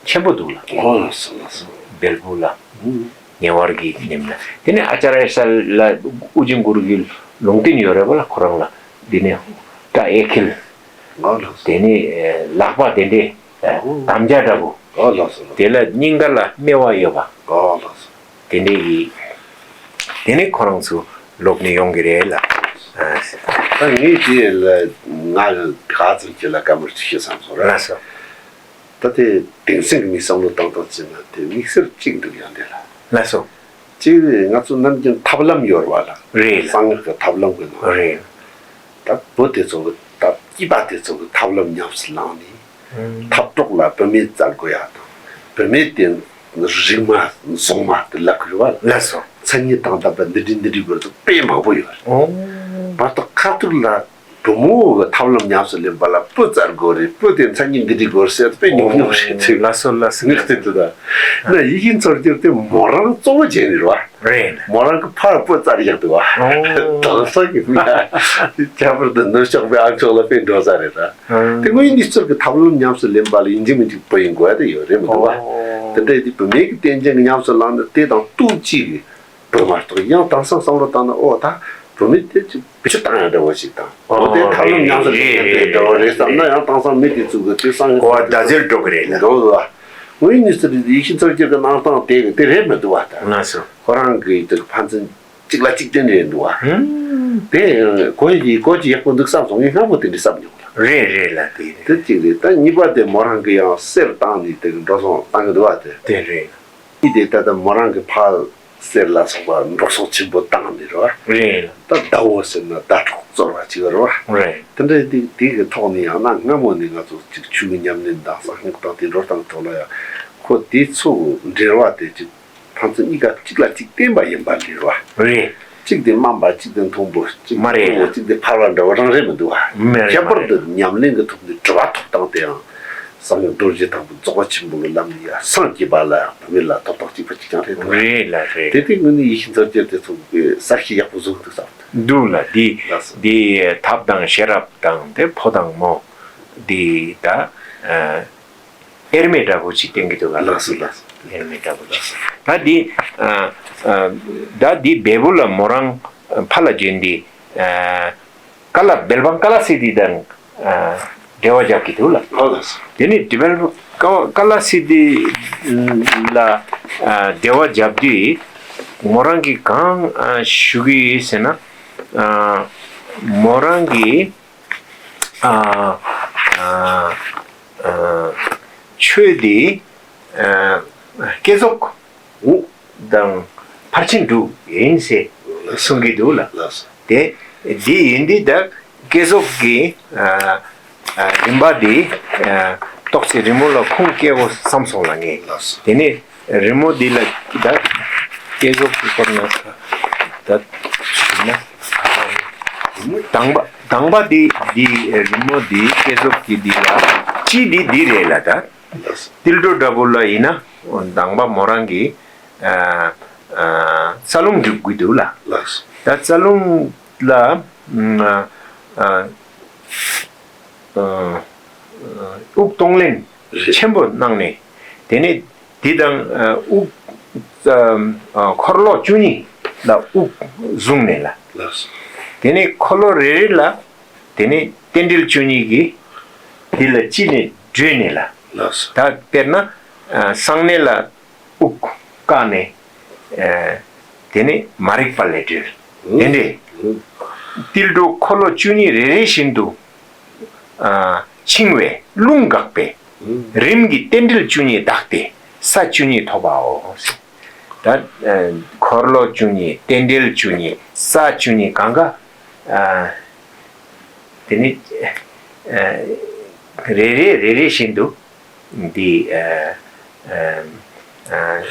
ཆེན་པོ་འདུག་ལ། ཨོ་ལགས་སོ་ལགས་སོ། བལ་པོ་ལ། ཨུ། ཉེ་བར་གྱི་ཉིན་ལ། དེ་ནས་ཨ་ཙརྱ་ས་ལ་ཨུ་རྒྱན་གུ་རུ་གི་ལུང་བསྟན་ཡོད་རེད་པ་ལ་ཁོ་རང་ལ། འདི་ནས་ཀ་ཨེ་ཁིལ། ཨོ་ལགས་སོ། དེ་ནས་ལག་པ་དེ་འདྲས་ཨོ། དམ་རྒྱ་འདྲ་པོ། ཨོ་ལགས་སོ་ལགས། དེ་ལ་སྙིང་ག་ལ་སྨེ་བ་ཡོད་པ། ཨོ་ལགས་སོ། དེ་འདྲས་ཡིན། དེ་ནས་ཁོ་རང་ཚོ་ལོག་ནས་ཡོང་གི་རེད་ལ། ཨ། ད་ངས་དེ་ལ་ང་ག་ཙམ་ཁྱེད་ལ་བཀའ་མོལ་ཅིག་ཞུ་བསམ་སོང་ར། ལགས་སོ། ད་དེ་དེང་སང་གི་མི་བསམ་བློ་བཏང་སྟངས་བྱས་ན་དེ་དམིགས་བསལ་གཅིག་འདུག་ཡང་དེ་ལ། ལགས་སོ། གཅིག་ནི་ང་ཚོ་ནམ་རྒྱུན་ཐབས་ལམ་ཡོད་རེད་བ་ལ། རེད་ལ། གསང་སྔགས་ཀྱི་ཐབས་ལམ་གྱི་ནང་། རེད། ད་བུ་དེ་ཚོ་གི་ད་སྐྱེས་པ་དེ་ཚོ་གི་ཐབས་ལམ་ཉམས་སུ་བླངས་ནས། ཨང་། འཐབ་གྲོགས་ལ་བུད་མེད་བཙལ་དགོས་ཡ་དང་། བུད་མེད་དེ་རིག་མ་བཟང་མ་དེ་ལབ་དགོས་རེད་བ་ལ། ལགས་སོ། མཚན་ཉིད་དང་ལྡན་པ་འདི་འདྲའི་འདི་འདྲའི་དགོས་རེད་དེ་དཔེ་མང་པོ་ཡོད་རེད། ཨོ། མ་གཏོགས་ཁ་ཐུག་ལ། བུ་མོ་གི་ཐབས་ལམ་ཉམས་སུ་ལེན་པ་ལ་བུ་བཙལ་དགོས་རེད། བུ་དེ་མཚན་ཉིད་འདི་འདྲའི་དགོས་ཟེར་དཔེ་ཉུང་ཉུང་རེད་ཅེས། ལགས་སོ་ལགས་སོ། ངས་བལྟས་འདུག་ད། ན་ཡིད་བཞིན་མཚོ་རྒྱལ་དེ་མོ་རང་གཙོ་བོ་བྱས་ནས་རེད་བ། རེད། མོ་རང་གི་ཕར་བུ་བཙལ་ཡག་འདུག་བ། ཨོ། དེང་སང་གི་ང་ཁྱད་པར་དུ་ནུབ་ཕྱོགས་པའི་ཨ་མཆོག་ལ་དཔེ་འགྲོ་ས་རེད་ད། ཨང་། དེ་དངོས་ཡིན་གནས་ཚུལ་གྱི་ཐབས་ལམ་ཉམས་སུ་ལེན་པ་ལ་ཡིན་གཅིག་མིན་གཅིག་བུ་ཡིན་དགོས་ཡ་དེ་ཡོད་རེད་མི་འདུག་བ། ཨོ། དེ་འདྲ་ཡིན་དུས་བུད་མེད་ཀྱི་རྟེན་ཅན་གྱི་ཉམས་སུ་བླངས་ནས་དེ་དང་ལྟོས་གཅིག་གི་བུ་མ་གཏོགས་ཡང་དེང་སང་བསམ་བློ་བཏང་ན་ཨོ་ད་བུད་མེད་དེ་ཅིག་བེད་སྤྱོད་བཏང་ཡ་འདྲ་བོ་ཞིག་དང་། ཨོ་བུ་དེ་ཐབས་ལམ་ཉམས་སུ་ལེན་ཡ་འདྲ་བོ་རེད་བསམ་ན་ཡང་དེང་སང་མི་དེ་ཚོ་གི་དེ་སང་གོ་བ་ད་ཟེར་འགྲོ་གི་རེད་ལ། འགྲོ་གི་བ། ངོས་ནས་ཟེར་ཡེ་ཤེས་མཚོ་རྒྱལ་གྱི་གནང་སྟངས་དེ་དེ་རེད་མི་འདུག་བ་ད། ལགས་སོ། ཁོ་རང་གི་དེ་ཕན་ཚུན་གཅིག་ལ་གཅིག་བརྟེན་རེད་འདུག་བ། ཧུམ། དེ་གོ་ཡི་གོ་ཅི་ཡག་པོ་འདུག་བསམ་སོང་། ངས་སྔ་མོ་དེ་འདྲ་བསམ་མྱོང་ལ། རེད་རེད་ལ་དེ་རེད། དེ་གཅིག་རེད། ད་གཉིས་པ་དེ་མོ་རང་གི་ཡང་གསེར་བཏང་ནས་དེ་གི་འགྲོ་སོང་བཏང་གི་འདུག་བ་དེ། དེ་རེད། ཨི་དེ་ད་ལྟ་མོ་རང་གི་ཕ་གསེར་ལ་སོགས་པ་འགྲོ་སོང་ཆེན་པོ་བཏང་ནས་རེད་བ། རེད། ད་ཟླ་བོ་ཟེར་ན་ཟླ་གྲོགས་གཙོར་བ་ཅིག་རེད་བ། རེད། དེ་འདྲ་དེ་དེ་གི་ཐོག་ནས་ཡང་ན་སྔ་མོ་ནས་ང་ཚོ་ཅིག་ཆོས་ཀྱི་ཉམས་ལེན་དང་གསང་སྔགས་དང་དེ་འགྲོ་སྟངས་ཐོག་ལ་ཡང་ཁོ་དེ་ཚོ་འབྲེལ་བ་དེ་ཅིག་ཕན་ཚུན་གཉིས་ཀ་གཅིག་ལ་གཅིག་བརྟེན་པ་ཡིན་པ་འདྲ་བ། རེད། གཅིག་དེ་དམན་པ་གཅིག་དེ་མཐོན་པོ་གཅིག་དེ་མ་རེད། མཐོ་བོ་གཅིག་དེ་ཕལ་བ་འདྲ་བ་རང་རེད་མི་འདུག་བ། མ་རེད། ཁྱད་པར་མ་རེད། དུ་ཉམས་ལེན་གྱི་ཐོག་ནས་གྲུབ་པ་ཐོབ་སྟངས་དེ་ཡང་གསང་སྔགས་རྡོ་རྗེ་ཐང་པོ་རྫོགས་པ་ཆེན་པོ་གི་ལམ་ནས་ཡང་སངས་རྒྱས་པ་ལ་ཡང་བུད་མེད་ལ་ཐོབ་ཐང་གཅིག་པ་གཅིག་རྐྱང་རེད་འདུག་བ། རེད་ལ་རེད། དེ་དེ་ངོས་ནས་ཡེ་ཤེས་མཚོ་རྒྱལ་དེ་ཚོ་གི་གསར་ཤེས་ཡག་པོ་བཟོ་གི་འདུག་བསམ། འདུག་ལ་འདི་ལགས་སོ། འདི་ཐབས་དང་ཤེས་རབ་དང་དེ་ཕོ་དང་མོ་འདི་ད། དབྱེར་མེད་འདྲ་པོ་ཅིག་བསྟན་གྱི་འདུག་ག་ལགས་སོ་ལགས་སོ། དབྱེར་མེད་འདྲ་པོ་ཅིག་ད་འདི་ཨ་ཨ་ད་འདི་བལ་པོ་ལ་མོ་རང་ཕ་ལ་བྱོན་འདི་ཨ་ཀ་ལ་བལ་འབངས་ཀ་ལ་སི་ཏི་དང་ཨ་འབྲེལ་བ་རྒྱག་གི་འདུག་ལ། ཨོ་ལགས་སོ། དེ་ནི་བལ་པོ་ཀ་ཀ་ལ་སི་ཏི་ལ་ཨ་འབྲེལ་བ་རྒྱབ་དུས་མོ་རང་གིས་གང་ཨ་ཞུ་གི་ཡོད་ཟེར་ན་ཨ་མོ་རང་གིས། ཨ་ཨ་ཨ་ཆོས་འདི་ཨ་བསྐྱེད་རྫོགས་དང་ཕར་ཕྱིན་དྲུག་ཡིན་ཟེར་གསུང་གི་འདུག་ལ། ལགས་སོ། དེ་འདི་ཡིན་དུས་ད་བསྐྱེད་རྫོགས་ཀྱི་ཨ་ཨ་རིམ་པ་འདི་ཨ་ཏོག་ཙེ་རི་མོ་ལ་ཁུངས་སྐྱེལ་དགོས་བསམ་སོང་ལ་ངས། ལགས་སོ། དེ་ནས། རི་མོ་འདི་ལ་ད་བསྐྱེད་རྫོགས་ཀྱི་སྐོར་ན་ད་ཞུས་ན། དང་པ་དང་པ་འདི་འདི་རི་མོ་འདི་བསྐྱེད་རྫོགས་ཀྱི་འདི་ལ་སྤྱི་འདི་འདི་རེད་ལ་ད། ཏིལ་འབྲུ་འདྲ་པོ་ལ་ཡིན་ན་དང་པ་མོ་རང་གི་ཨ་ཨ་རྩ་རླུང་སྒྲུབ་དགོས་འདུག་ལ། ད་རྩ་རླུང་ལ་ཨ་ཨ་ཨ་དབུགས་གཏོང་ལེན་ཆེན་པོ་གནང་ནས་དེ་ནས། འདི་དང་དབུགས་འཁོར་ལོ་བཅུ་གཉིས་ལ་དབུགས་བཟུང་ནས་ལ། ལགས་སོ། དེ་ནས་འཁོར་ལོ་རེ་རེ་ལ་དེ་ནས་རྟེན་འབྲེལ་བཅུ་གཉིས་ཀྱིས་འདི་ལ་སྤྱི་ནས་བགྲོད་ནས་ལ། ལགས་སོ། ད་དཔེར་ན་གསང་གནས་ལ་དབུགས་བཀག་ནས་དེ་ནས་མ་རིག་པ་ལས་བགྲོད། དེ་འདྲས་ཏིལ་འབྲུ་འཁོར་ལོ་བཅུ་གཉིས་རེ་རེ་བཞིན་དུ། འཆིང་བའི་རླུང་འགགས་པས། རིམ་གྱིས་རྟེན་འབྲེལ་བཅུ་གཉིས་དག་སྟེ་ས་བཅུ་གཉིས་ཐོབ་པའོ། ད་འཁོར་ལོ་བཅུ་གཉིས་རྟེན་འབྲེལ་བཅུ་གཉིས་ས་བཅུ་གཉིས་གང་ག་དེ་ནི་རེ་རེ་རེ་རེ་བཞིན་དུ། འདི་ཨ་ཨ་ཨ་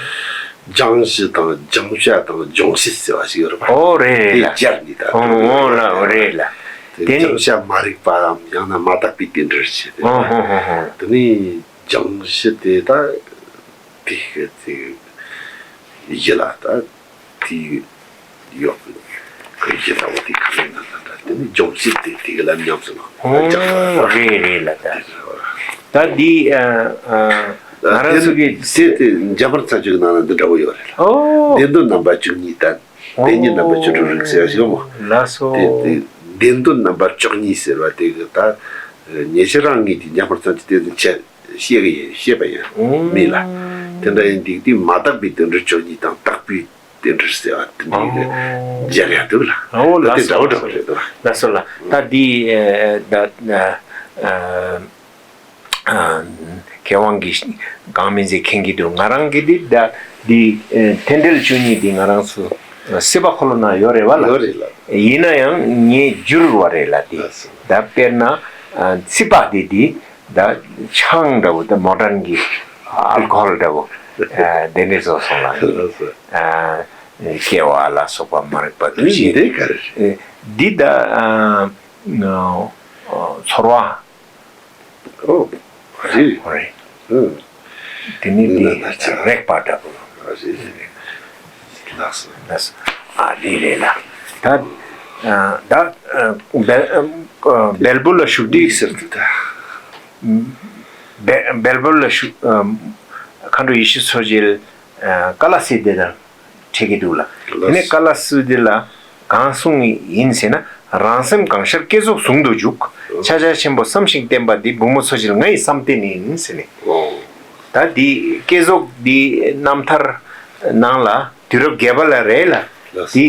སྦྱང་གཞི་དང་སྦྱང་བྱ་དང་སྦྱོང་བྱེད་ཟེར་བ་ཞིག་ཡོད་རེད་པ། ཨོ་རེད་རེད་ལ། དེ་སྦྱར་ནས་ད་ཨོ་ཨོ་ལ་ཨོ་རེད་ལ། དེ་དེ་ནི་སྦྱང་བྱ་མ་རིག་པའམ་ཡང་ན་མ་དག་པའི་རྟེན་འབྲེལ་བྱེད་དེ་ཨོ་ཧོ་ཧོ་ཧོ། དེ་ནི་སྦྱང་གཞི་དེ་ད་དེ་གི་དེ་ཡི་ལ་ད། དེའི་ཡོག་གི་གཞི་ལྟ་བུ་དེ་ག་ལེར་ན་ད་ལྟ་དེ་ནི་སྦྱོང་བྱེད་དེ་དེ་གི་ལམ་ཉམས་སུ་བླང་བ་ཨོ་རེད་རེད་ལ་ད། ད་འདི་ཨ་ཨ་ང་རང་ཚོ་གི་དེ་དེ་འཇམ་དཔལ་མཚན་བརྗོད་ཀྱི་ནང་ན་འདི་འདྲ་བོ་ཡོད་རེད་ལ། ཨོ་བདེན་དོན་རྣམ་པ་བཅུ་གཉིས་དང་བདེན་གཉིས་རྣམ་པ་བཅུ་དྲུག་རིགས་ཟེར་བ་ཞིག་ཡོད་མོ། ལགས་སོ། དེ་དེ་བདེན་དོན་རྣམ་པ་བཅུ་གཉིས་ཟེར་བ་དེ་གི་ད་ཉེ་ཆར་རང་ངས་དེ་འཇམ་དཔལ་མཚན་བརྗོད་དེ་ཚོ་བྱས། ཤེས་ཀྱི་ཡིན་ཤེས་པ་ཡིན་ཨོ། མིན་ལ། དེ་འདྲ་ཡིན་དུས་དེ་མ་དག་པའི་རྟེན་འབྲེལ་བཅུ་གཉིས་དང་དག་པའི་རྟེན་འབྲེལ་ཟེར་བ་དེ་འདྲའི་གི་ཨོ། མཇལ་ཡ་འདུག་ལ། ཨོ་ད་ལགས་དེ་སོ་འདྲ་བོ་ལགས་འདྲ་བོ་སོ། རེད་འདུག་ལགས་སོ་ལ་ད་འདི་ཨ་ད་ཨ་ཨ་མཁས་དབང་གིས་གང་མིན་ཟེར་མཁྱེན་གྱི་འདུག་ང་རང་གི་འདི་ད་འདི་ཨ་རྟེན་འབྲེལ་བཅུ་གཉིས་འདི་ང་རང་ཚོ་སྲིད་པ་འཁོར་ལོ་ན་ཡོད་རེད་བ་ལ། ཡོད་རེད་ལ། ཡིན་ན་ཡང་ངས་བསྒྱུར་བ་རེད་ལ་འདི། ལགས་སོ། ད་དཔེར་ན་ཨ་སྲིད་པ་འདི་འདི། ད་ཆང་འདྲ་བོ་ད་མོ་ཌརན་གྱི་ཨལ་ཀོ་ཧོལ་འདྲ་བོ་ཨ་དེ་འདྲས་བཟོ་སོང་ལ། ལགས་སོ། ཨ་སྐྱེ་བ་ལ་སོགས་པ་མ་རིག་པ་འདུ་ཨ་ཤེས་འདི་ག་རེ། ཨ་འདི་ད་ཨ་ཨ་ཚོར་བ། ཨོ་རེད། རེད། ཨ་དེ་ནི་འདི་ན་ན་ཚ། རེག་པ་འདྲ་བོ། ཨ་རེད་རེད། ལགས་སོ། ལགས་སོ། ཨ་རེད་རེད་ལ། ད་ཨ་ད་ཨ་བལ་ཨ་བལ་པོ་ལ་བཞུགས་དུས། ཟེར་དུས་ད། བལ་བལ་པོ་ལ་བཞུགས་ཨ་མཁའ་འགྲོ་ཡེ་ཤེས་མཚོ་རྒྱལ་ཨ་ཀ་ལ་སི་དེ་དང་འཕྲད་ཀྱི་འདུག་ལ། དེ་ནས་ཀ་ལ་སི་དེ་ལ་གང་གསུངས་ཡིན་ཟེར་ན། རང་སེམས་གང་ཤར་བསྐྱེད་རྫོགས་ཟུང་དུ་འཇུག་ཕྱག་རྒྱ་ཆེན་པོ་བསམ་ཞིང་བསྟེན་པ་འདི་བུ་མོ་མཚོ་རྒྱལ་ང་ཡི་བསམ་གཏན་ཡིན་ཟེར་ནས། ཨོ། ད་འདི་བསྐྱེད་རྫོགས་འདི་རྣམ་ཐར་ནང་ལ་དུས་རབས་བརྒྱད་པ་ལ་རེད་ལ། ལགས། འདི་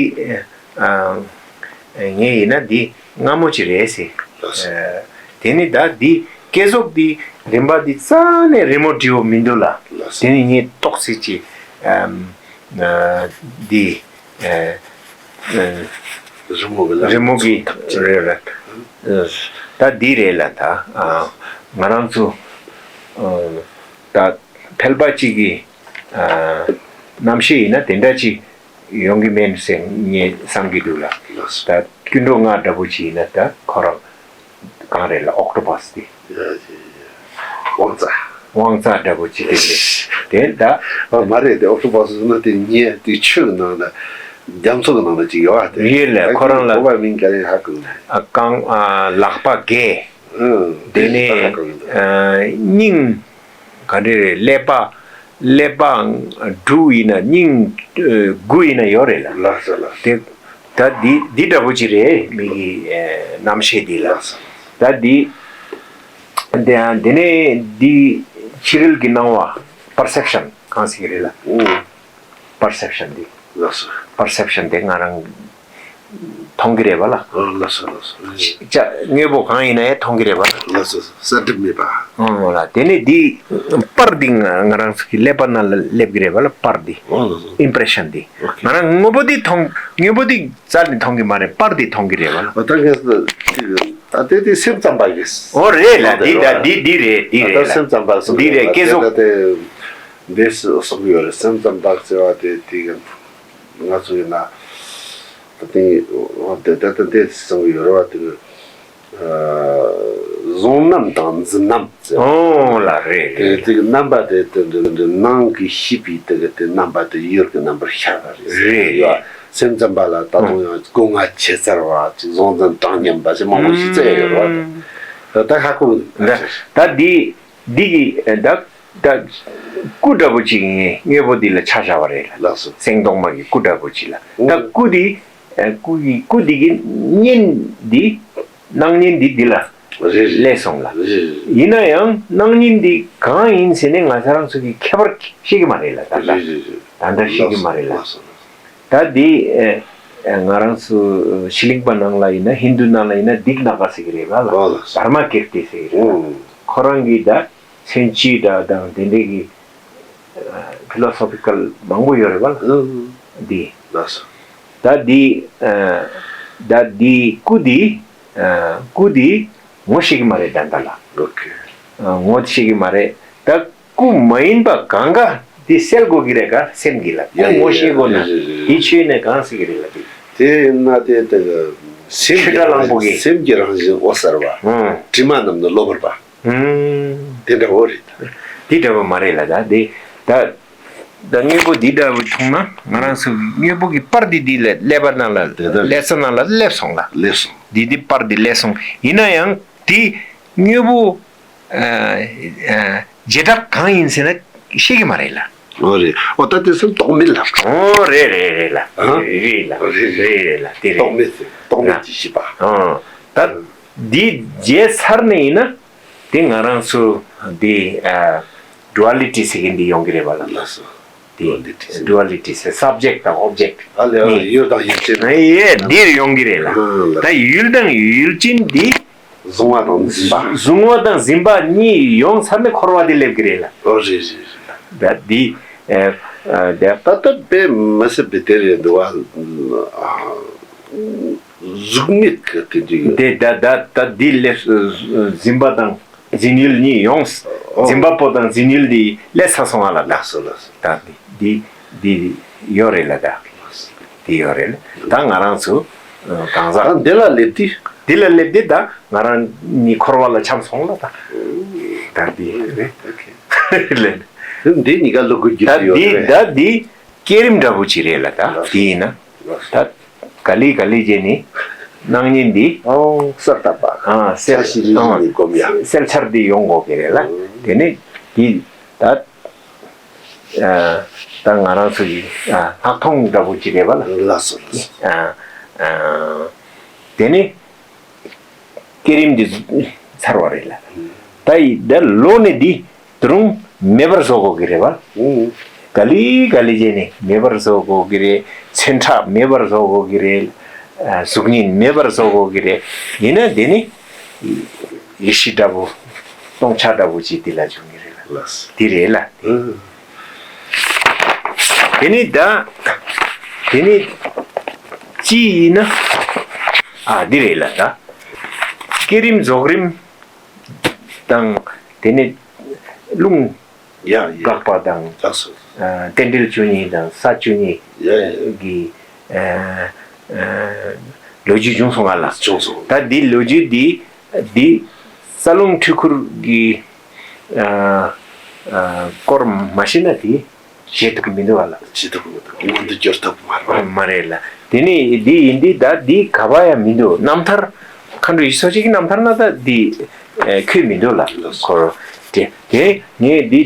ཨ་ངས་ཡིན་ན་འདི་སྔ་མོ་ཅིག་རེད་ཟེར། ལགས། དེ་ནི་ད་འདི་བསྐྱེད་རྫོགས་འདི་རིམ་པ་འདི་རྩ་ནས་རི་མོ་འབྲི་བོ་མི་འདུག་ལ། ལགས། དེ་ནི་ངས་ཏོག་ཙམ་ཅིག་ཨམ་ཨ་འདི་ཨ་ཨ་རི་མོ་གི་ལ་རི་མོ་གི་ཚོགས་ཐག་བཅད། རེད་ལ། ཨ་ད་འདི་རེད་ལ་ད། ཨ་ང་རང་ཚོ་ཨ་ད་ཕལ་པ་གཅིག་གི་ཨ་རྣམ་ཤེས་ཡིན་ན་དེ་འདྲ་ཅིག་ཡོང་གི་མིན་ཟེར་ངས་བསམ་གྱི་འདུག་ལ། ལགས་སོ། ད་སྐྱེ་འགྲོ་ལྔ་འདྲ་པོ་ཅིག་ཡིན་ན་ད་ཁོ་རང་གང་རེད་ལ། ཨོག་ཊོ་པ་སི་དེ། ཡ་ཡ་ཡ། དབང་རྩ། དབང་རྩ་འདྲ་པོ་ཅིག་དེ་རེད། དེ་ད། ཨ་མ་རེད་དེ། ཨོག་ཊོ་པ་སི་ཟེར་ན་དེ་ཉེ་དེ་ཆུ་གི་ནང་ན་རྒྱ་མཚོ་གི་ནང་ན་ཅིག་ཡོད་ཨ་དེ། ཡོད་ལ། ཁོ་རང་ལ་བོད་པ་མིང་ག་རེ་ཧ་གོ་ནས། ཨ་རྐང་ཨ་ལག་པ་བརྒྱད། ཨང་། དེ་ནས་ད་ཧ་གོ་ཡོད། ཨ་སྙིང་ག་འདྲ་རེད། ཀླད་པ་ཀླད་པ་དྲུག་ཡིན་ན་སྙིང་ཨ་དགུ་ཡིན་ན་ཡོད་རེད་ལ། ལགས་སོ་ལགས་སོ། དེ་ད་འདི་འདི་འདྲ་པོ་ཅིག་རེད། མི་གི་ཨ་རྣམ་ཤེས་འདི་ལ། ལགས་སོ། ད་འདི་འདི་འདི་ནས་འདི་ཕྱི་རོལ་གྱི་སྣང་བ་པར་སེབ་ཤན་གང་ཟེར་གི་རེད་ལ། ཨང་། པར་སེབ་ཤན་འདི། ལགས་སོ། པར་སེབ་ཤན་དེ་ང་རང་མཐོང་གི་རེད་པ་ལ། ཨ་ལགས་སོ་ལགས་སོ། ཅ་དངོས་པོ་གང་ཡིན་ན་ཡང་མཐོང་གི་རེད་པ་ལ། ལགས་སོ། གསལ་འགྲིབ་མེད་པ། ཨང་ལ། དེ་ནས་འདི་པར་འདི་ང་ང་རང་ཚོ་གི་ཀླད་པ་ནང་ལ་སླེབས་ཀྱི་རེད་པ་ལ། པར་འདི། ཨ་ལགས་སོ། ཨིམ་པྲེ་ཤན་འདི། ཨོ་ཁེ། ང་རང་དངོས་པོ་འདི་མཐོང་། དངོས་པོ་འདི་རྩ་ནས་མཐོང་གི་མ་རེད། པར་འདི་མཐོང་གི་རེད་པ་ལ། ཨ་ད་ངས་ཅིག་ད་དེ་དེ་སེམས་ཙམ་པ་གིས། ཨོ་རེད་ལ། འདི་ད་འདི་འདི་རེད། འདི་ཨ་རེད་ད་ལ། སེམས་ཙམ་པ་སོ། འདི་རེད། བསྐྱེད་རྫོགས། ད་དེ། འདི་སུ་གསུང་གི་ཡོད་རེད། སེམས་ཙམ་པ་ཟེར་བ་དེ་དེ་གི་ང་ཚོ་ཡིན་ན་ད་དེ་དེ་ད་ལྟ་འདི་གསུང་གི་ཡོད་རེད་བ། དེ་གི་ཨ་གཟུང་རྣམ་དང་འཛིན་རྣམ་ཟེར་བ། ཨོ་ལ་རེད་དེ། རེད། དེ་གི་རྣམ་པ་དེ་དེ་འདི་འདི་ནང་གི་ཤེས་པའི་དེ་གི་དེ་རྣམ་པ་དེ་ཡུལ་གྱི་རྣམ་པར་ཤར་བ་རེད་ཟེར་གི་ཡོད། རེད། སེམས་ཙམ་པ་ལ་ད་དུང་ཡང་སྒོ་ལྔ་ཆེས་ཚར་བ་ཅིག་གཟུང་འཛིན་གྲངས་མཉམ་པ་ཞིག་མང་པོ་ཞིག་བཙལ་ཡོད་རེད་བ། ད་ད་ཧ་གོ་གི་འདུག་ད་ད་འདི་འདི་གི་ད། ད་སྐུ་འདྲ་པོ་ཅིག་ངས་དངོས་པོ་འདི་ལ་ཆ་བཞག་པ་རེད་ལ། ལགས་སོ། སེང་གདོང་མ་གི་སྐུ་འདྲ་པོ་ཅིག་ལ། ད་ཨོ། སྐུ་འདི་ཨ་སྐུ་གི་སྐུ་འདི་གི་བརྙན་འདི་སྣང་བརྙན་འདི་འདི་ལ་རེད་རེད། སླེབས་སོང་ལ། རེད་རེད། ཡིན་ན་ཡང་སྣང་བརྙན་འདི་གང་ཡིན་ཟེར་ནས་ང་ཚོ་རང་ཚོ་གི་ཁྱད་པར་ཤེས་ཀྱི་མ་རེད་ལ། ད་ལྟ། རེད་རེད་རེད། ད་ལྟ་ཤེས་ཀྱི་མ་རེད་ལ། ལགས་སོ། ད་འདི་ཨ་ང་རང་ཚོ་ཤི་ལིང་པ་ནང་ལ་ཡིན་ན། ཧིན་དུ་ནང་ལ་ཡིན་ན་དིག་ནཱ་ག་ཟེར་གི་རེད་པ་ལ། ཨོ་ལགས་སོ། དྷརྨ་ཀིརྟི་ཟེར་གི་རེད་ལ། ཨོ། ཁོ་རང་གིས་ད་མཚན་བཅས་འདྲ་དང་དེ་འདྲའི་གི་ཕི་ལོ་སོ་ཕི་ཀལ་མང་པོ་ཡོད་རེད་པ་ལ། ཨང་། འདི། ལགས་སོ། ད་འདི་ཨ་ད་འདི་སྐུ་འདི་ཨ་སྐུ་འདི་ངོ་ཤེས་ཀྱི་མ་རེད་ད་ལྟ་ལ། ཨོ་ཁེ། ཨ་ངོ་ཤེས་ཀྱི་མ་རེད། ད་སྐུ་མ་ཡིན་པ་གང་ག་འདི་སེལ་དགོས་ཀྱི་རེད་ག་སེམས་ཀྱི་ལ། ཡ་སྐུ་ཡ་ངོ་ཡ་ཤེས་དགོས་ན། ཡ་ཡ་ཡ། འདི་ཆོས་ནས་གང་ཟེར་གི་རེད་ལ་འདི། དེ་ཡིན་ན་དེ་དེ་གི་སེམས་ཆོས་ཀྱི་གྲྭ་རང་གླང་པོ་གི། སེམས་ཀྱི་རང་བཞིན་འོད་གསལ་བ། ཨང་། དྲི་མ་རྣམས་ནི་གློ་བུར་བ། ཨང་། དེ་འདྲ་བོ་རེད། དེ་འདྲ་བོ་མ་རེད་ལ་ད་དེ། ད་ད་དངོས་པོ་འདི་འདྲ་བོ་མཐོང་ན་ང་རང་ཚོ་དངོས་པོ་གི་པར་འདི་འདི་ལ་ཀླད་པ་ནང་ལ། དེ་ལྟར། ཀླད་རྩ་ནང་ལ་སླེབས་སོང་ལ། སླེབས་སོང་། འདི་འདི་པར་འདི་སླེབས་སོང་། ཡིན་ན་ཡང་དེ་དངོས་པོ་ཨ་ཨ་བྱེ་བྲག་གང་ཡིན་ཟེར་ན་ཤེས་ཀྱི་མ་རེད་ལ། ཨོ་རེད། ཨོ་ད་དེ་ཚོ་རྟོག་མེད་ལ། ཨོ་རེད་རེད་རེད་ལ། ཨ། རེད་ལ། རེད་རེད། རེད་ལ་དེ་རེད། རྟོག་མེད་ཟེར། རྟོག་མེད་ཀྱི་ཤེས་པ། ཨོ་ད་འདི་བརྗེད་ཚར་ནས་ཡིན་ན། དེ་ང་རང་ཚོ་འདི་ཨ་ཌུ་ཨ་ལི་ཊི་ཟེར་གྱིན་འདི་ཡོང་གི་རེད་པ་ལ། ལགས་སོ། འདི་ཌུ་ཨ་ལི་ཊི་ཟེར། སབ་ཇེག་དང་ཨོབ་ཇེག་ཨ་ལས། ཨ་ནི་ཡུལ་དང་ཡུལ་ཅན། ཨ་ཡེ་འདིར་ཡོང་གི་རེད་ལ། ཨ་ལ། ད་ཡུལ་དང་ཡུལ་ཅན་འདི། གཟུང་བ་དང་འཛིན་པ། གཟུང་བ་དང་འཛིན་པ་གཉིས་ཡོང་ཚར་ནས་འཁོར་བ་འདི་སླེབས་ཀྱི་རེད་ལ། ཨོ་རེད་རེད་རེད། ད་འདི་ཨ་ཨ་ད། ད་ལྟ་དཔེ་མི་སྲིད་པའི་དེ་རེད་འདུག་བ། ཨ་གཟུགས་མེད་ཀྱི་དེ་འདྲ་ཡོད། དེ་ད་ད་ད་འདི་སླེབས། འཛིན་པ་དང་འཛིན་ཡུལ་གཉིས་ཡོང་། ཨོ། འཛིན་པ་པོ་དང་འཛིན་ཡུལ་འདི་སླེབས་ཚར་སོང་བ་ལ། ད་ལགས་སོ་ལགས་སོ། ད་འདི་འདི་འདི་ཡོད་རེད་ལ་ད། དེ་ཡོད་རེད། ད་ང་རང་ཚོ་གང་ཟག་ད་འདི་ལ་སླེབས་དུས། འདི་ལ་སླེབས་དུས་ད་ང་རང་གཉིས་འཁོར་བ་ལ་འཁྱམས་སོང་ལ་ད། ད་འདི་རེད། ཨོ་ཁེ། ལེ། འདི་གཉིས་ཀ་ལུ་གུ་རྒྱུ་ད་ཡོད་འདི་རེད། ད་འདི་བསྐྱེད་རིམ་འདྲ་པོ་ཅིག་རེད་ལ་ད། ལགས། དེ་ཡིན་ན་ད་ག་ལེ་ག་ལེ་བྱས་ནས་སྣང་བརྙན་འདི། ཨོ་གསལ་བཏབ་པ། ཨ་གསལ། ཆ་ཤས་རིལ་རིལ་ནས་སྒོམ་ཡ། གསལ་ཆ་འདི་ཡོང་དགོས་ཀྱི་རེད་ལ། ཨོ། དེ་ནས་འདི་ད། ཨ་ད་ང་རང་ཚོ་ཡི་ཨ་ལྷག་མཐོང་འདྲ་པོ་ཅིག་རེད་པ་ལ། ལགས་སོ་ལགས་སོ། ཨ་ཨ་དེ་ནས་བསྐྱེད་རིམ་འདི་ཚར་བ་རེད་ལ། ད་ཡི་ད་ལོ་ནས་འདི་དེ་རུང་ མེད་པར་བཟོ་དགོས་ཀྱི་རེད་བ། ཨུ། ག་ལེ་ག་ལེ་བྱས་ནས་མེད་པར་བཟོ་དགོས་ཀྱི་རེད། མཚོན་ཁྲ་མེད་པར་བཟོ་དགོས་ཀྱི་རེད། ཨ། གཟུགས་བརྙན་མེད་པར་བཟོ་དགོས་ཀྱི་རེད། ཡིན་ན་དེ་ནི་ཡེ་ཤེས་འདྲ་པོ། སྟོང་ཆ་འདྲ་པོ་ཅིག་དེ་ལ་འབྱུང་གི་རེད་ལ། ལགས། དེ་རེད་ལ། ཨུ། དེ་ནི་ད། དེ་ནི་ཅི་ཡིན་ན། ཨ། འདི་རེད་ལ་ད། བསྐྱེད་རིམ་རྫོགས་རིམ་དང་། དེ་ནི་རླུང་ཡ་ཡ། འགག་པ་དང་། ལགས་སོ། ཨ། རྟེན་འབྲེལ་བཅུ་གཉིས་དང་ས་བཅུ་གཉིས། ཡ་ཡ། གི། ཨ། ཨ། ལོ་རྒྱུས་བྱུང་སོང་ང་ལ། བྱུང་སོང་། ད་འདི་ལོ་རྒྱུས་འདི། འདི་རྩ་རླུང་འཕྲུལ་འཁོར་གྱི། ཨ། ཨ། སྐོར་མ་ཤེས་ན་དེ་བྱེད་ཐུབ་ཀྱི་མི་འདུག་བ་ལ། བྱེད་ཐུབ་ཀྱི་མི་འདུག། མངོན་དུ་གྱུར་ཐུབ་མ་རེད། མ་རེད་ལ། དེ་ནི་འདི་ཡིན་དུས་ད་འདི་ག་པ་ཡང་མི་འདུག། རྣམ་ཐར། མཁའ་འགྲོ་ཡེ་ཤེས་མཚོ་སྐྱེས་ཀྱི་རྣམ་ཐར་ན་ད་འདི། ཨ། འཁོད་མི་འདུག་ལ། ལགས་སོ། ཁོ་རང་དེ་དེ་ངས་འདི།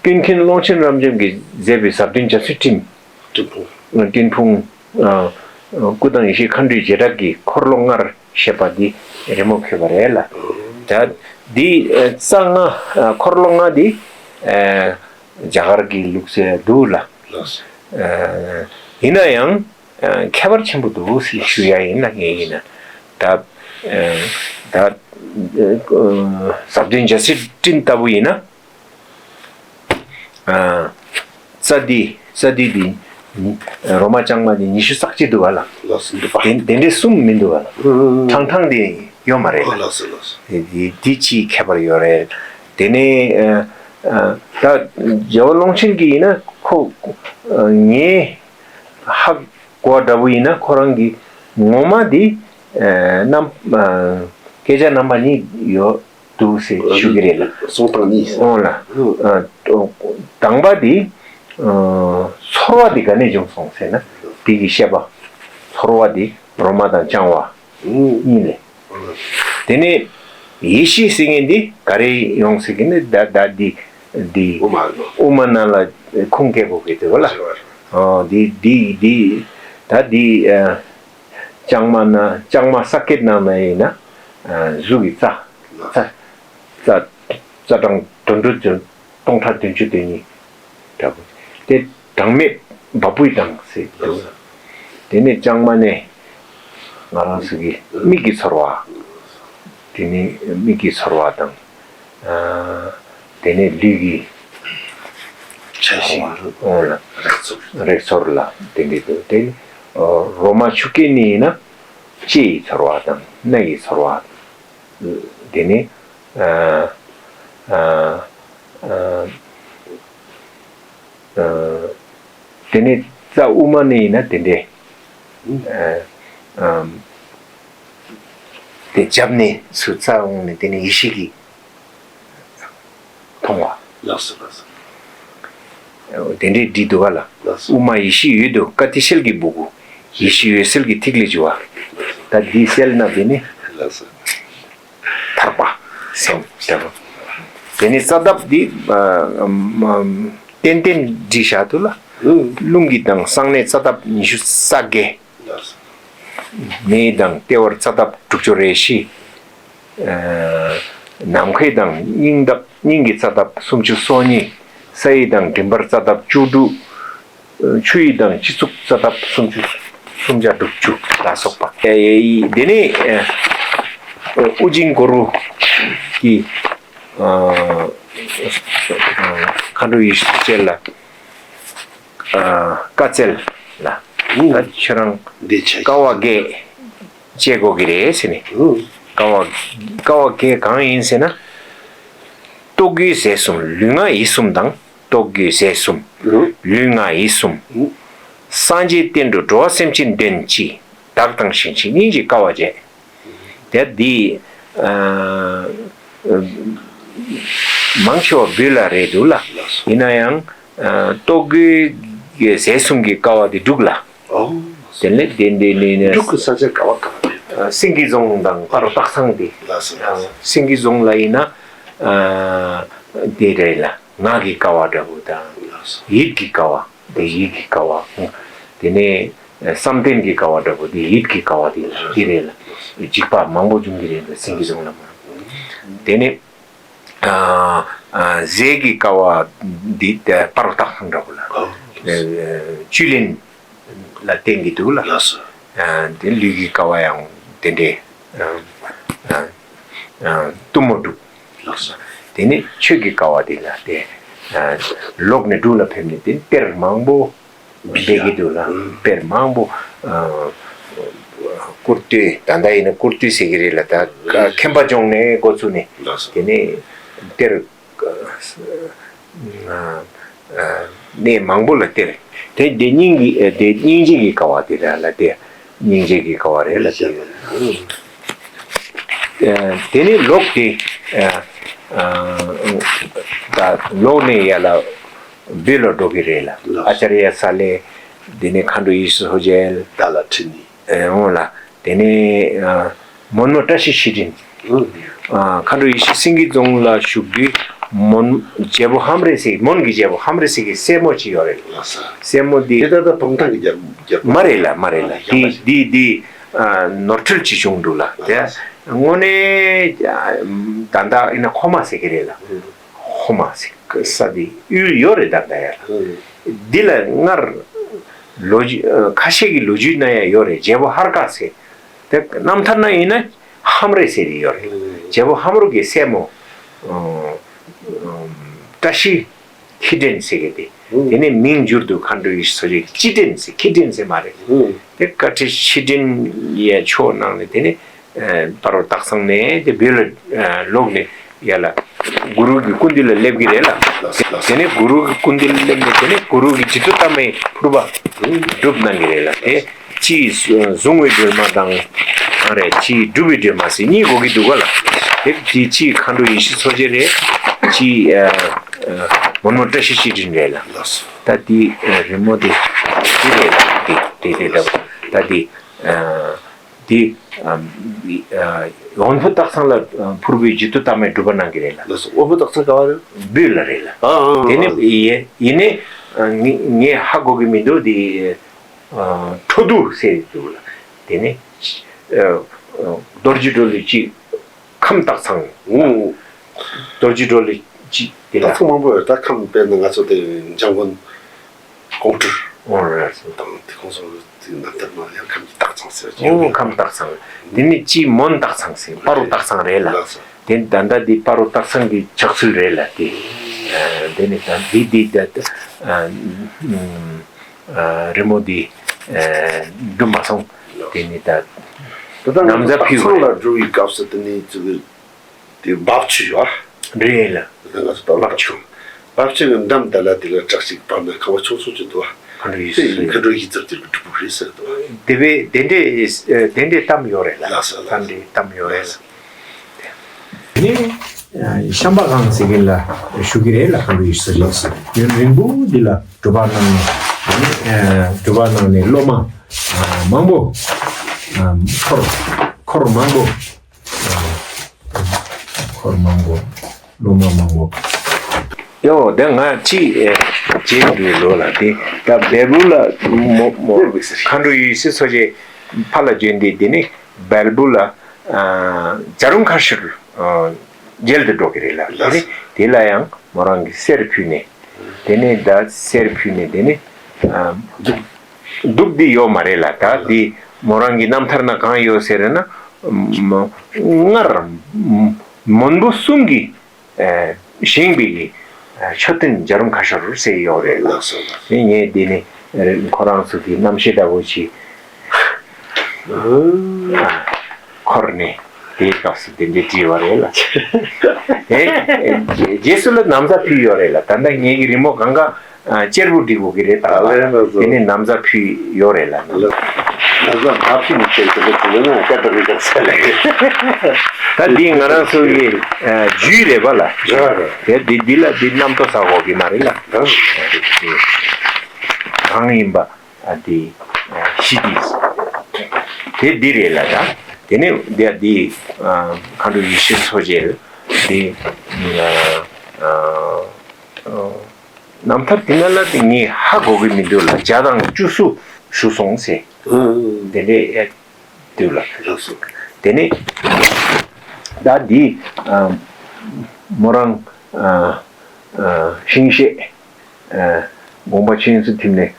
ཀུན་མཁྱེན་ཀློང་ཆེན་རབ་འབྱམས་ཀྱིས་མཛད་པའི་ཟབ་དོན་རྒྱ་མཚོའི་སྤྲིན། སྤྲིན་ཕུང་། སྤྲིན་ཕུང་། ཨ། སྐུ་དང་ཡེ་ཤེས་མཁའ་འགྲོའི་བྱེ་བྲག་གི་འཁོར་ལོ་ལྔར་བཤད་པ་འདི་རི་མོ་བཀོད་པ་རེད་ལ། ད་འདི། ཨ། རྩ་ལྔ། ཨ། འཁོར་ལོ་ལྔ་འདི། ཨ། རྒྱ་གར་གྱི་ལུགས་སྲོལ་འདུག་ལ། ལགས། ཨ། ཡིན་ན་ཡང་། ཨ། ཁྱད་པར་ཆེན་པོ་འདུག་ཞེས་ཞུ་ཡ་ཡིན་ན། ངས་ཡིན་ན། ད། ཨ། ད། ཨ། ཟབ་དོན་རྒྱ་མཚོའི་སྤྲིན་ལྟ་བུ་ཡིན་ན། ཨ། རྩ་འདི། རྩ་འདི་འདི། རོ་མ་ལྕང་མ་འདི་ཉི་ཤུ་རྩ་གཅིག་འདུག་བ་ལ། ལགས་སོ། འདུག་པ། དེ་དེ་འདྲའི་གསུམ་མི་འདུག་བ་ལ། ཨུ། ཕྲེང་ཕྲེང་འདི་ཡོད་མ་རེད་ལ། ཨོ། ལགས་སོ། ལགས་སོ། དེ་དེ་དེ་ཅིའི་ཁྱད་པར་ཡོད་རེད། དེ་ནས། ཨ། ཨ། ད་རྒྱལ་བ་ཀློང་ཆེན་གྱི་ཡིན་ན་ཁོ། ཨ། ངས་ཧ་གོ་བ་འདྲ་པོ་ཡིན་ན་ཁོ་རང་གི་ངོ་མ་འདི། ཨ། རྣམ། ཨ། སྐད་ཆ་རྣམ་པ་གཉིས་ཡོད། འདུག་ཟེར་ཞུ་གི་རེད་ལ། གསུང་སྟངས་གཉིས། འོང་ལ། ཨ། དང་པ་འདི། ཨ། ཚོར་བ་འདི་ག་ནས་བྱུང་སོང་ཟེར་ན། འདི་གི་བཤད་པ། ཚོར་བ་འདི་རོ་མ་དང་ལྕང་བ་གཉིས་ལས། དེ་ནས་ཡེ་ཤེས་ཟེར་མཁན་འདི་ག་རེ་ཡོང་ཟེར་གི་ནི། ད་ད་འདི་འདི་དབུ་མ། དབུ་མ་ནང་ལ་ཁུངས་སྐྱེལ་དགོས་ཀྱི་འདུག་ལ། ཨ། འདི་འདི་འདི་ད་འདི། ཨ། ལྕང་མ་ན། ལྕང་མ་ས་སྐྱེས་ནང་ན་ཡིན་ན། ཨ། གཟུགས་ཀྱི་རྩ། རྩ། རྩ། རྩ་གྲངས་དོན་གྲུབ་ཅན་སྟོང་ཕྲག་བདུན་ཅུ་དོན་གཉིས་འདྲ་པོ། དེ་གྲངས་མེད་འབབ་བུའི་གདངས་ཟེར་འདུག། དེ་ནས་ལྕང་མ་ནས་ང་རང་ཚོ་གི་མིག་གི་ཚོར་བ། དེ་ནས་མིག་གི་ཚོར་བ་དང་། ཨ། དེ་ནས་ལུས་ཀྱི་ཆ་ཤས། འོང་ལ། རེག་ཚོར། རེག་ཚོར་ལ་དེ་འདྲ་འདུག། དེ་ནས། ཨ། རོ་མ་ཆུ་སྐྱེས་ནས་ཡིན་ན་ལྕེ་ཡི་ཚོར་བ་དང་སྣ་ཡི་ཚོར་བ། དེ་ནས། ཨ། ཨ། ཨ། ཨ། དེ་ནས་རྩ་དབུ་མ་ནས་ཡིན་ན་དེ་འདྲས། ཨ། ཨ། དེ་རྒྱབ་ནས་ཚུར་རྩ་འོང་ནས་དེ་ནས་ཡེ་ཤེས་ཀྱི་མཐོང་བ། ལགས་སོ། ལགས་སོ། དེ་འདྲས་བྲིས་འདུག་ག་ལ། ལགས་སོ། དབུ་མ་ཡེ་ཤེས་འོད་དུ། ཀ་ཏི་ཤེལ་གྱི་སྦུ་གུ། ཡེ་ཤེས་འོད་གསལ་གྱི་ཐིག་ལེ་བྱུང་བ། ད་འདི་གསལ་ན་དེ་ནི། ལགས་སོ། ཐར་པ་སེམས་འདྲ་པོ། དེ་ནི་རྩ་འདབ་འདི། ཨ། ཏན་ཏན་བྲིས་བཞག་འདུག་ལ། ཨུ། རླུང་གི་གདངས་གསང་གནས་རྩ་འདབ་ཉི་ཤུ་རྩ་བརྒྱད། མེ་གདངས་ལྟེ་བར་རྩ་འདབ་དྲུག་ཅུ་རེ་བཞི། ཨ། ནམ་མཁའི་གདངས་སྙིང་འདབ། སྙིང་གི་རྩ་འདབ་སུམ་ཅུ་སོ་གཉིས། ས་ཡི་གདངས་མགྲིན་པར་རྩ་འདབ་བཅུ་དྲུག། ཆུ་ཡི་གདངས་སྤྱི་གཙུག་རྩ་འདབ་སུམ་ཅུ། སུམ་བརྒྱ་དྲུག་ཅུ་ལ་སོགས་པ། ཨེ། དེ་ནས། ཨ། ཨུ་རྒྱན་གུ་རུ་གི། ཨ། མཁའ་འགྲོ་ཡེ་ཤེས་མཚོ་སྐྱེས་ལ། ཨ། བཀའ་སྩལ་ལ། ད་ཁྱོད་རང་འདི་བྱས། དཀའ་བ་བརྒྱད་སྤྱད་དགོས་ཀྱི་རེད་ཟེར་ནས། ཨུ། དཀའ་བ། དཀའ་བ་བརྒྱད་གང་ཡིན་ཟེར་ན། རྟོག་གེའི་རྫས་གསུམ། ལུས་ངག་ཡིད་གསུམ་དང་། རྟོག་གེའི་རྫས་གསུམ། ཨུ། ལུས་ངག་ཡིད་གསུམ། ཨུ། སངས་རྒྱས་བསྟན་འགྲོ་འགྲོ་བ་སེམས་ཅན་དོན་གྱིས། བདག་དང་གཞན་གྱི་སྙིང་རྗེ་དཀའ་བ་སྤྱད། དེ་འདི། ཨ། མང་ཆེ་བ་བོད་ལ་རེད་འདུག་ལ། ཡིན་ན་ཡང་། ཨ། རྟོག་གེའི་རྫས་གསུམ་གྱི་དཀའ་བ་དེ་འབྲུག་ལ། ཨོ། དེ་ལས་དེ་འདི་ནི་ནི། འབྲུག་གི་ས་ཆ་ག་བ་ག་བ་རེད། ཨ། སེང་གེ་རྫོང་དང་དཔའ་རོ་སྟག་ཚང་དེ། ལགས་སོ། ལགས་སོ། ཨ། སེང་གེ་རྫོང་ལ་ཡིན་ན། ཨ། དེ་རེད་ལ། ངག་གི་དཀའ་བ་འདྲ་པོ་དང་། ལགས་སོ། ཡིད་ཀྱི་དཀའ་བ། དེ་ཡིད་ཀྱི་དཀའ་བ། དེ་ནས་བསམ་གཏན་གྱི་དཀའ་བ་འདྲ་པོ། དེ་ཡིད་ཀྱི་དཀའ་བ་དེ་དེ་རེད་ལ། འཇིགས་པ་མང་པོ་འབྱུང་གི་རེད་ལ། སེང་གེ་རྫོང་ལ་མ། དེ་ནས། ཨ། ཨ་ཟས་ཀྱི་ཀ་བ་འདི་ཨ་སྤ་རོ་སྟག་ཚང་འདྲ་པོ་ལ། ཨོ། ཨ་བཅུད་ལེན་ལ་བརྟེན་གྱི་འདུག་ལ། ལགས་སོ། ཨ་དེ་ལུས་ཀྱི་ཀ་བ་ཡང་དེ་འདྲས་ཨ་ཨ་ཨ་གཏུམ་མོ་སྒྲུབ། ལགས་སོ། དེ་ནས་ཆོས་ཀྱི་ཀ་བ་དེ་ལ་དེ་ཨ་ལོག་ནས་འབྲུག་ལ་ཕེབས་ནས་དེ་གཏེར་མང་པོ་སྦས་ཀྱི་འདུག་ལ། ཨུམ། གཏེར་མང་པོ་ཨ་ཀུར་སྟོད། ད་ལྟ་ཡིན་ན་ཀུར་སྟོད་ཟེར་གྱི་རེད་ལ། ད་ཨུམ། མཁན་པ་ལྗོངས་ནས་འགོ་ཚུགས་ནས། ལགས་སོ། དེ་ནས་གཏེར་ཨ་ཨ་གནས་མང་པོ་ལ་གཏེར། དེ་དེ་སྙིང་གི་ཨ་དེ་སྙིང་རྗེ་གི་ཀ་བ་དེ་རེད་ལ། དེ་སྙིང་རྗེ་གི་ཀ་བ་རེད་ལ། དེ་ཨ་དེ་ནས་ལོག་དེ་ཨ་ཨ་ད་ལོག་ནས་ཡར་ལ་བོད་ལ་འགྲོ་གི་རེད་ལ། ལགས། ཨ་ཙརྱ་ས་ལེ། དེ་ནས་མཁའ་འགྲོ་ཡེ་ཤེས་མཚོ་རྒྱལ། བདག་ལ་ཁྲིད་ནས། ཨེ་འོང་ལ། དེ་ནས་ཨ་མོན་མོ་བཀྲ་ཤིས་ཆོས་སྒྲོན། ཨུ། ཨ་མཁའ་འགྲོ་ཡེ་ཤེས་སེང་གེ་རྫོང་ལ་བཞུགས་དུས་མོན་རྒྱལ་པོ་ཧམ་རེ་ཟེར། མོན་གྱི་རྒྱལ་པོ་ཧམ་རེ་ཟེར་གྱི་སྲས་མོ་ཅིག་ཡོད་རེད། ལགས་སོ། སྲས་མོ་འདི། དེ་ད་ལྟ་བུམ་ཐང་གི་རྒྱལ་རྒྱལ་པོ། མ་རེད་ལ། མ་རེད་ལ། ཨ་འདི་ཡང་མ་འདི་འདི་ཨ་ནོར་འཁྲུལ་ཅིག་བྱུང་འདུག་ལ། ལགས་སོ། དེ་དངོས་གནས་ཨ་ད་ལྟ་ཡིན་ན་ཁོ་མ་ཟེར་གྱི་རེད་ལ། ཨུ། ཧོ་མ་ཟེར་ས་དེ་ཡུལ་ཡོད་རེད། ད་ལྟ་ཡར། ཨུ། འདི་ལ་སྔར་ལོ་རྒྱུས་ཁ་ཤས་ཀྱི་ལོ་རྒྱུས་ན་ཡང་ཡོད་རེད། རྒྱལ་པོ་ཧར་ཀ་ཟེར། དེ་རྣམ་ཐར་ན་ཡིན་ན་ཧམ་རེ་ཟེར་གྱི་ཡོད་རེད། ཨུ། རྒྱལ་པོ་ཧམ་རུ་གི་སྲས་མོ་ཨ་ཨ་བཀྲ་ཤིས་ཁྱི་སྒྲོན་ཟེར་གྱི་དེ། ཨུ། དེ་ནས་མིང་བསྒྱུར་དུས་མཁའ་འགྲོ་ཡེ་ཤེས་མཚོ་རྒྱལ་གྱི་ཁྱི་སྒྲོན་ཟེར། ཁྱི་སྒྲོན་ཟེར་མ་རེད། ཨུ། དེ་བཀའ་ཁྲི་ཁྱི་སྒྲོན་ཡའི་ཕྱོགས་གནང་ནས་དེ་ནས་ཨ་སྤ་རོ་སྟག་ཚང་ནས་དེ་བོད་ལ་ཨ་ལོག་ནས་ཡར་ལ་གུ་རུ་གི་སྐུ་མདུན་ལ་སླེབས་ཀྱི་རེད་ལ། ལགས་སོ། ལགས་སོ། དེ་ནས་གུ་རུ་གི་སྐུ་མདུན་ལ་སླེབས་ནས་དེ་ནས་གུ་རུ་གི་བྱི་ཏོ་ཏ་མའི་ཕུར་པ་སྒྲུབ་གནང་གི་རེད་ལ། དེ་གཅིག་བཟུང་བའི་སྒྲོལ་མ་དང་། ཨ་རེད། གཅིག་སྒྲུབ་པའི་སྒྲོལ་མ་ཟེར་གཉིས་དགོས་ཀྱི་འདུག་ག་ལ། དེ་དེ་གཅིག་མཁའ་འགྲོ་ཡེ་ཤེས་མཚོ་རྒྱལ་རེད། གཅིག་ཨ་ཨ་མོན་མོ་བཀྲ་ཤིས་ཆོས་སྒྲོན་རེད་ལ། ལགས་སོ། ད་དེ་ཨ་རི་མོ་དེ་དེ་རེད་ལ། དེ་དེ་དེ་ད་ད་དེ་ཨ་དེ་ཨ་ཨ་དབོན་པོ་སྟག་ཚང་ལ་ཨ་ཕུར་བུའི་བྱི་ཏོ་ཏ་མའི་སྒྲུབ་པ་གནང་གི་རེད་ལ། ལགས་སོ། དབོན་པོ་སྟག་ཚང་ག་བ་རེད། བོད་ལ་རེད་ལ། ཨ་ཨ་ཨ། དེ་ནས་ཡེ་ཡིན་ནས་ཨ་ངས་ངས་ཧ་གོ་གི་མི་འདུག་དེ་ཨ་ཁྲོ་འདུ་ཟེར་འདུག་ལ། དེ་ནས་ཨ་ཨ་རྡོ་རྗེ་གྲོ་ལོད་ཅིག་ཁམས་སྟག་ཚང་། ཨུ། རྡོ་རྗེ་གྲོ་ལོད་ཅིག་དེ་ལ། སྟག་ཚང་མང་པོ་ཡོད། ད་ཁམས་དཔེར་ན་ང་ཚོ་དེ་འཇང་དགོན་ཀོང་སྤྲུལ། ཨོ་རེད། དང་དེ་ཁོང་ཚོ་དེ་རྣམ་ཐར་ནང་ཡང་ཁམས་ཀྱི་སྟག་ཚང་ཟེར་གྱི་ཨོ་ཡོད། ཁམས་སྟག་ཚང་། དེ་ནས་གཅིག་མོན་སྟག་ཚང་ཟེར། སྤ་རོ་སྟག་ཚང་རེད་ལ། ལགས་སོ། དེ་ད་ལྟ་འདི་སྤ་རོ་སྟག་ཚང་གི་ཆགས་ཚུལ་རེད་ལ། དེ་ཨ་དེ་ནས་ད་འདི་འདི་ད་ཨ་ཨུམ། ཨ་རི་མོ་འདི་ཨ་འགྲུབ་མ་སོང་། དེ་ནི་ད་ད་ལྟ་ན་བཟའ་ཕུལ་བ་སྟག་ཚང་ལ་འགྲོ་བའི་སྐབས་སུ་དེ་ནི་ཙི་གི་དེ་རྦབ་ཆུ་ཡོད་ཨ། རེད་ལ། ད་ལྟ་ང་ཚོ་ད་རྦབ་ཆུ། རྦབ་ཆུ་གི་འགྲམ་དེ་ལ་དེ་ལ་བྲག་ཅིག་བར་ན་ཁང་བ་ཆུང་ཆུང་ཅིག་འདུག་ཨ། མཁའ་འགྲོ་ཡེ་ཤེས་དེ་ཡིན་མཁའ་འགྲོ་ཡེ་ཤེས་མཚོ་རྒྱལ་གྱི་སྒྲུབ་ཕུག་རེད་ཟེར་འདུག་ཨ། དེ་བས་དེ་འདྲའི་དེ་འདྲའི་གཏམ་ཡོད་རེད་ལ། ལགས་སོ་ལགས། ད་འདྲའི་གཏམ་ཡོད་རེད་ལ། དེ་ནས་ཤམ་པ་སྒང་ཟེར་མཁན་ལ་བཞུགས་ཀྱི་རེད་ལ། མཁའ་འགྲོ་ཡེ་ཤེས་ལགས་སོ། ཡུན་རིང་པོ་འདི་ལ་སྒྲུབ་པ་གནང་ནས། དེ་ནས་སྒྲུབ་པ་གནང་ནས་སློབ་མ་མང་པོ་འཁོར་འཁོར་མང་པོ་འཁོར་མང་པོ་སློབ་མ་མང་པོ། ཡོ་དེ་ང་ཅི་བྱེད་འདུག་ལོ་ལ། དེ་ད་སྦེལ་པུར་ལ་མོ་མོ་མཁའ་འགྲོ་ཡེ་ཤེས་མཚོ་རྒྱལ་ཕར་ལ་བྱོན་ཏེ། དེ་ནས་སྦེལ་པུར་ལ་ཨ་ཇ་རུང་ཁ་ཤོར་ཨ་མཇལ་དུ་འགྲོ་གི་རེད་ལ། དེ་ནས་དེ་ལ་ཡང་མོ་རང་གིས་གསེར་ཕུལ་ནས། དེ་ནས་ད་གསེར་ཕུལ་ནས་དེ་ནས་ཨ་གདུགས་འདི་ཡོད་མ་རེད་ལ། ད་འདི་མོ་རང་གི་རྣམ་ཐར་ན་གང་ཡོད་ཟེར་ན། མ་སྔར་མོན་པོ་གསུམ་གྱི་ཨ་བཞེངས་པའི་གི་ཨ་མཆོད་རྟེན་ཇ་རུང་ཁ་ཤོར་ཟེར་ཡོད་རེད་ལ། ལགས་སོ་ལགས། དེ་ངས་འདི་ནི་ཁོ་རང་ཚོ་གི་རྣམ་ཤེས་འདྲ་བོ་ཅིག་ཨ་འཁོར་ནས་དེའི་སྐབས་སུ་དེ་འདྲའི་བྲིས་པ་རེད་ལ། དེ་རྗེས་སུ་ལ་ན་བཟའ་ཕུལ་ཡོད་རེད་ལ། ད་ལྟ་ངེད་ཀྱི་རི་མོ་གང་ག་ཨ་གཅེར་བུ་སྒྲིག་དགོས་ཀྱི་རེད། ད་ཨ་ལས་ན་བཟོ། དེ་ནས་ན་བཟའ་ཕུལ་ཡོད་རེད་ལ། ལགས། ན་བཟའ་མ་ཕུལ་ནས་ཁྱེད་ཚོ་ལ་དེ་ན་སྐད་བཏང་གི་ཀྱང་ཚད་ལས། ད་འདི་ང་རང་ཚོ་གི་ཨ་རྒྱུས་རེད་པ་ལ། རེད་རེད། དེ་འདི་འདི་ལ་འདི་རྣམ་རྟོག་ཟ་དགོས་ཀྱི་མ་རེད་ལ། རེད། གང་ཡིན་པ་ཨ་འདི་ཨ་གཞི་འདི་དེ་འདི་རེད་ལ། ད་དེ་ནས་འདི་ཨ་འདི་ཨ་མཁའ་འགྲོ་ཡེ་ཤེས་མཚོ་རྒྱལ་འདི་ཨ་ཨ་ཨ། རྣམ་ཐར་དེ་ན་ལ་དེ་ངས་ཧ་གོ་གི་མི་འདུག་ལ། བརྒྱ་དང་བཅུ་གསུམ་བཞུགས་སོང་ཟེར། ཨང་། དེ་འདྲའི་ཨེ་འདུག་ལ། ལགས་སོ། དེ་ནས་ད་འདི་ཨ་མོ་རང་ ཨ་ཨ་ཤིང་བཤད། ཨ་དགོངས་པ་ཆོས་དབྱིངས་སུ་ཐིམ་ནས།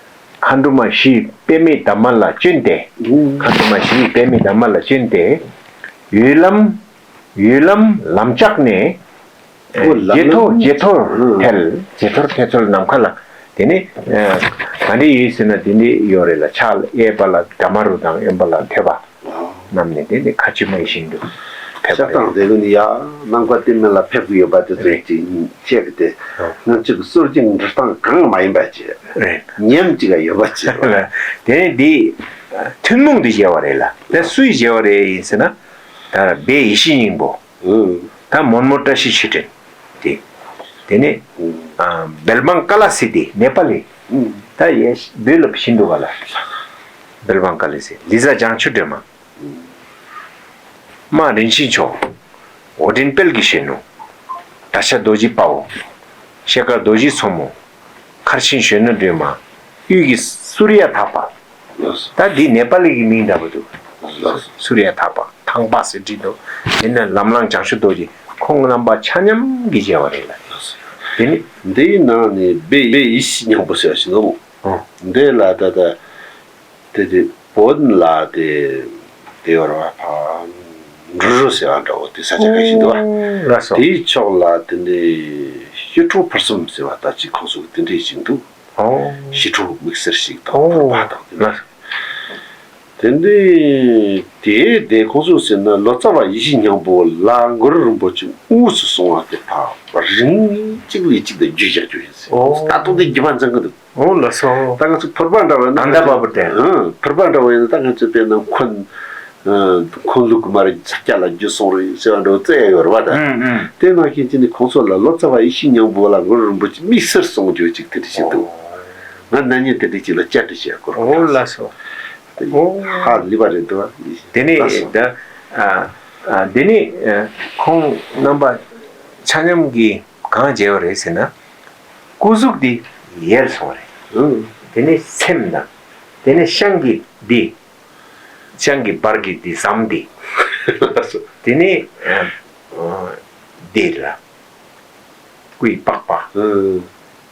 མཁའ་འགྲོ་མ་བཞིའི་པདྨའི་འདབ་མ་ལ་བསྐྱོན་ཏེ། ཨུ། མཁའ་འགྲོ་མ་བཞིའི་པདྨའི་འདབ་མ་ལ་བསྐྱོན་ཏེ། ཡུལ་ལམ་ཡུལ་ལམ་ལམ་ལྕགས་ནས། ཨོ་ལམ་ལམ། བརྗེད་ཐོར་བརྗེད་ཐོར་ཨུ། ཐལ། བརྗེད་ཐོར་ཐལ་ཚོལ་ནམ་མཁའ་ལ། དེ་ནས་ཨ་ག་འདྲ་ཡོད་ཟེར་ན། དེ་འདྲ་ཡོད་རེད་ལ། ཕྱག་གཡས་པ་ལ་དྷརྨ་རུ་དང་གཡོན་པ་ལ་ཐོད་པ་བསྣམས་ནས། དེ་ནས་ཁ་ཆུ་མ་ཡི་བཞིན་དུ་ཕེབས་པ་ཤ་རེད། སྟག་འདི་ལོ་ནི་ཡ་ནམ་མཁའ་སྟེང་མེད་ལ་ཕེབས་ཀྱི་ཡོད་པ་དེ་ཚོ་རེད། ཅིག་བཤད་གི་དེ། ཨ། ང་ཚོ་གི་སྲོལ་རྒྱུན་འགྲོ་སྟངས་གང་མ་ཡིན་པ་ཅིག་རེད། ཉམས་ཅིག་ཡོད་པ་ཅིག་རེད། དེ་ནས་འདི་ཐུན་མོང་དུ་མཇལ་བ་རེད་ལ། དེ་སུས་མཇལ་བ་རེད་ཡིན་ཟེར་ན། ད་སྦས་ཡེ་ཤེས་སྙིང་པོ། ཨུ། ད་མོན་མོ་བཀྲ་ཤིས་ཆོས་སྒྲོན་དེ། དེ་ནས་ཨུ། ཨ་བེལ་བང་ཀ་ལ་སི་དེ་ནེ་པ་ལི། ཨུ། ད་ཡེ་བོད་ལ་ཕྱིན་འདུག་ག་ལ། བེལ་བང་ཀ་ལ་སི། ལི་ཛ་བྱང་ཆུབ་སྒྲོལ་མ། ཨུ། རྨ་རིན་ཆེན་མཆོག། འོ་དྲིན་དཔལ་གྱི་གཞོན་ནུ། དར་ཤ་རྡོ་རྗེ་དཔའ་བོ། ཤེལ་དཀར་རྡོ་རྗེ་མཚོ་མོ། མཁར་ཆེན་གཞོན་ནུ་སྒྲོལ་མ། དབུས་ཀྱི་སུར་ཡ་ཐག་པ། ལགས་སོ། ད་འདི་ནེ་པ་ལི་གི་མིང་འདྲ་པོ་འདུག་ལགས་སོ། སུར་ཡ་ཐག་པ། ཐང་པ་ཟེར་བྲིས་འདུག་དེ་ནས་ལམ་ལངས་བྱང་ཆུབ་རྡོ་རྗེ། ཁོང་རྣམ་པ་ཆ་མཉམ་གྱིས་མཇལ་བ་རེད་ལ། ལགས་སོ། དེ་ནི། འདིའི་ནང་ནས་སྦས་སྦས་ཡེ་ཤེས་སྙིང་པོ་ཟེར་བ་ཞིག་འདུག་ཨོ། འདི་ལ་ད་ལྟ་དེ་དེ་བོད་ལ་དེ་དེ་བར་བ་ཕ་འབྲུ་རུ་ཟེར་བ་འདྲ་བོ་དེ་ས་ཆ་ཁ་ཤས་འདུག་བ། ལགས་སོ། དེའི་ཕྱོགས་ལ་དེ་ནས་ཞི་ཁྲོ་ཕུར་གསུམ་ཟེར་བ་ད་ཅིག་ཁོང་ཚོ་གི་དེ་འདྲས་ཞིག་འདུག་ཨོ། ཞི་ཁྲོ་དམིགས་བསལ་ཞིག་དང་ཨོ། ཕུར་པ་དང་དེ་འདྲས། ལགས། དེ་འདྲས་དེ་ཁོང་ཚོ་ཟེར་ན་ལོ་ཙཱ་བ་ཡེ་ཤེས་སྙིང་པོ་ལ་གུ་རུ་རིན་པོ་ཆེ་དངོས་སུ་གསུང་བ་དེ་ཕ་རིང་གཅིག་ལས་གཅིག་དང་བརྗོད་བྱ་རྒྱུ་ཡིན་ཟེར། ཨོ། ད་དུང་དེ་རྒྱུ་མཚན་གི་འདུག་ཨོ་ལགས་སོ། ད་ང་ཚོ་ཕུར་པ་འདྲ་བ་ན། ད་ལྟ་བ་བུ་དེ། ཨང་། ཕུར་པ་འདྲ་བ་ཡིན་ན་ད་ང་ཚོ་དཔེར་ན་འཁོན། ཨ། འཁོན་ལུགས་མར་ཚ་རྒྱ་ལ་རྒྱུ་སོང་རེད་ཟེར་བ་འདྲ་བོ་བཙལ་ཡ་ཡོད་རེད་བ་ད། ཨང་ཨང་། དེ་ནང་བཞིན་གྱི་ནི་ཁོང་ཚོ་ལ་ལོ་ཙཱ་བ་ཡེ་ཤེས་སྙིང་པོ་ལ་གུ་རུ་རིན་པོ་ཆེ་དམིགས་བསལ་གསུང་རྒྱུ་ཅིག་དེ་འདྲ་ཞིག་འདུག་ང་ན་ནིང་དེ་འདྲ་ཅིག་ལ་བཅར་འདྲི་བྱས་སྐོར། ཨོ་ལགས་སོ། ཨོ། ཧ་ལས་པ་རེད་འདུག་དེ་ནས་ལགས་སོ། ད་ཨ་ཨ་དེ་ནས་ཨ་ཁོང་རྣམ་པ་ཆ་མཉམ་གྱིས་གང་མཇལ་བ་རེད་ཟེར་ན། སྐུ་གཟུགས་འདི་ཡལ་སོང་བ་རེད། ཨང་། དེ་ནས་སེམས་དང་། དེ་ནས་ཤངས་ཀྱི་འདི། ཤངས་ཀྱི་བར་གྱི་འདི་ཟམ་འདི། དེ་ནས་ཨ་འདི་ལ། སྐུའི་པགས་པ། ཨང་།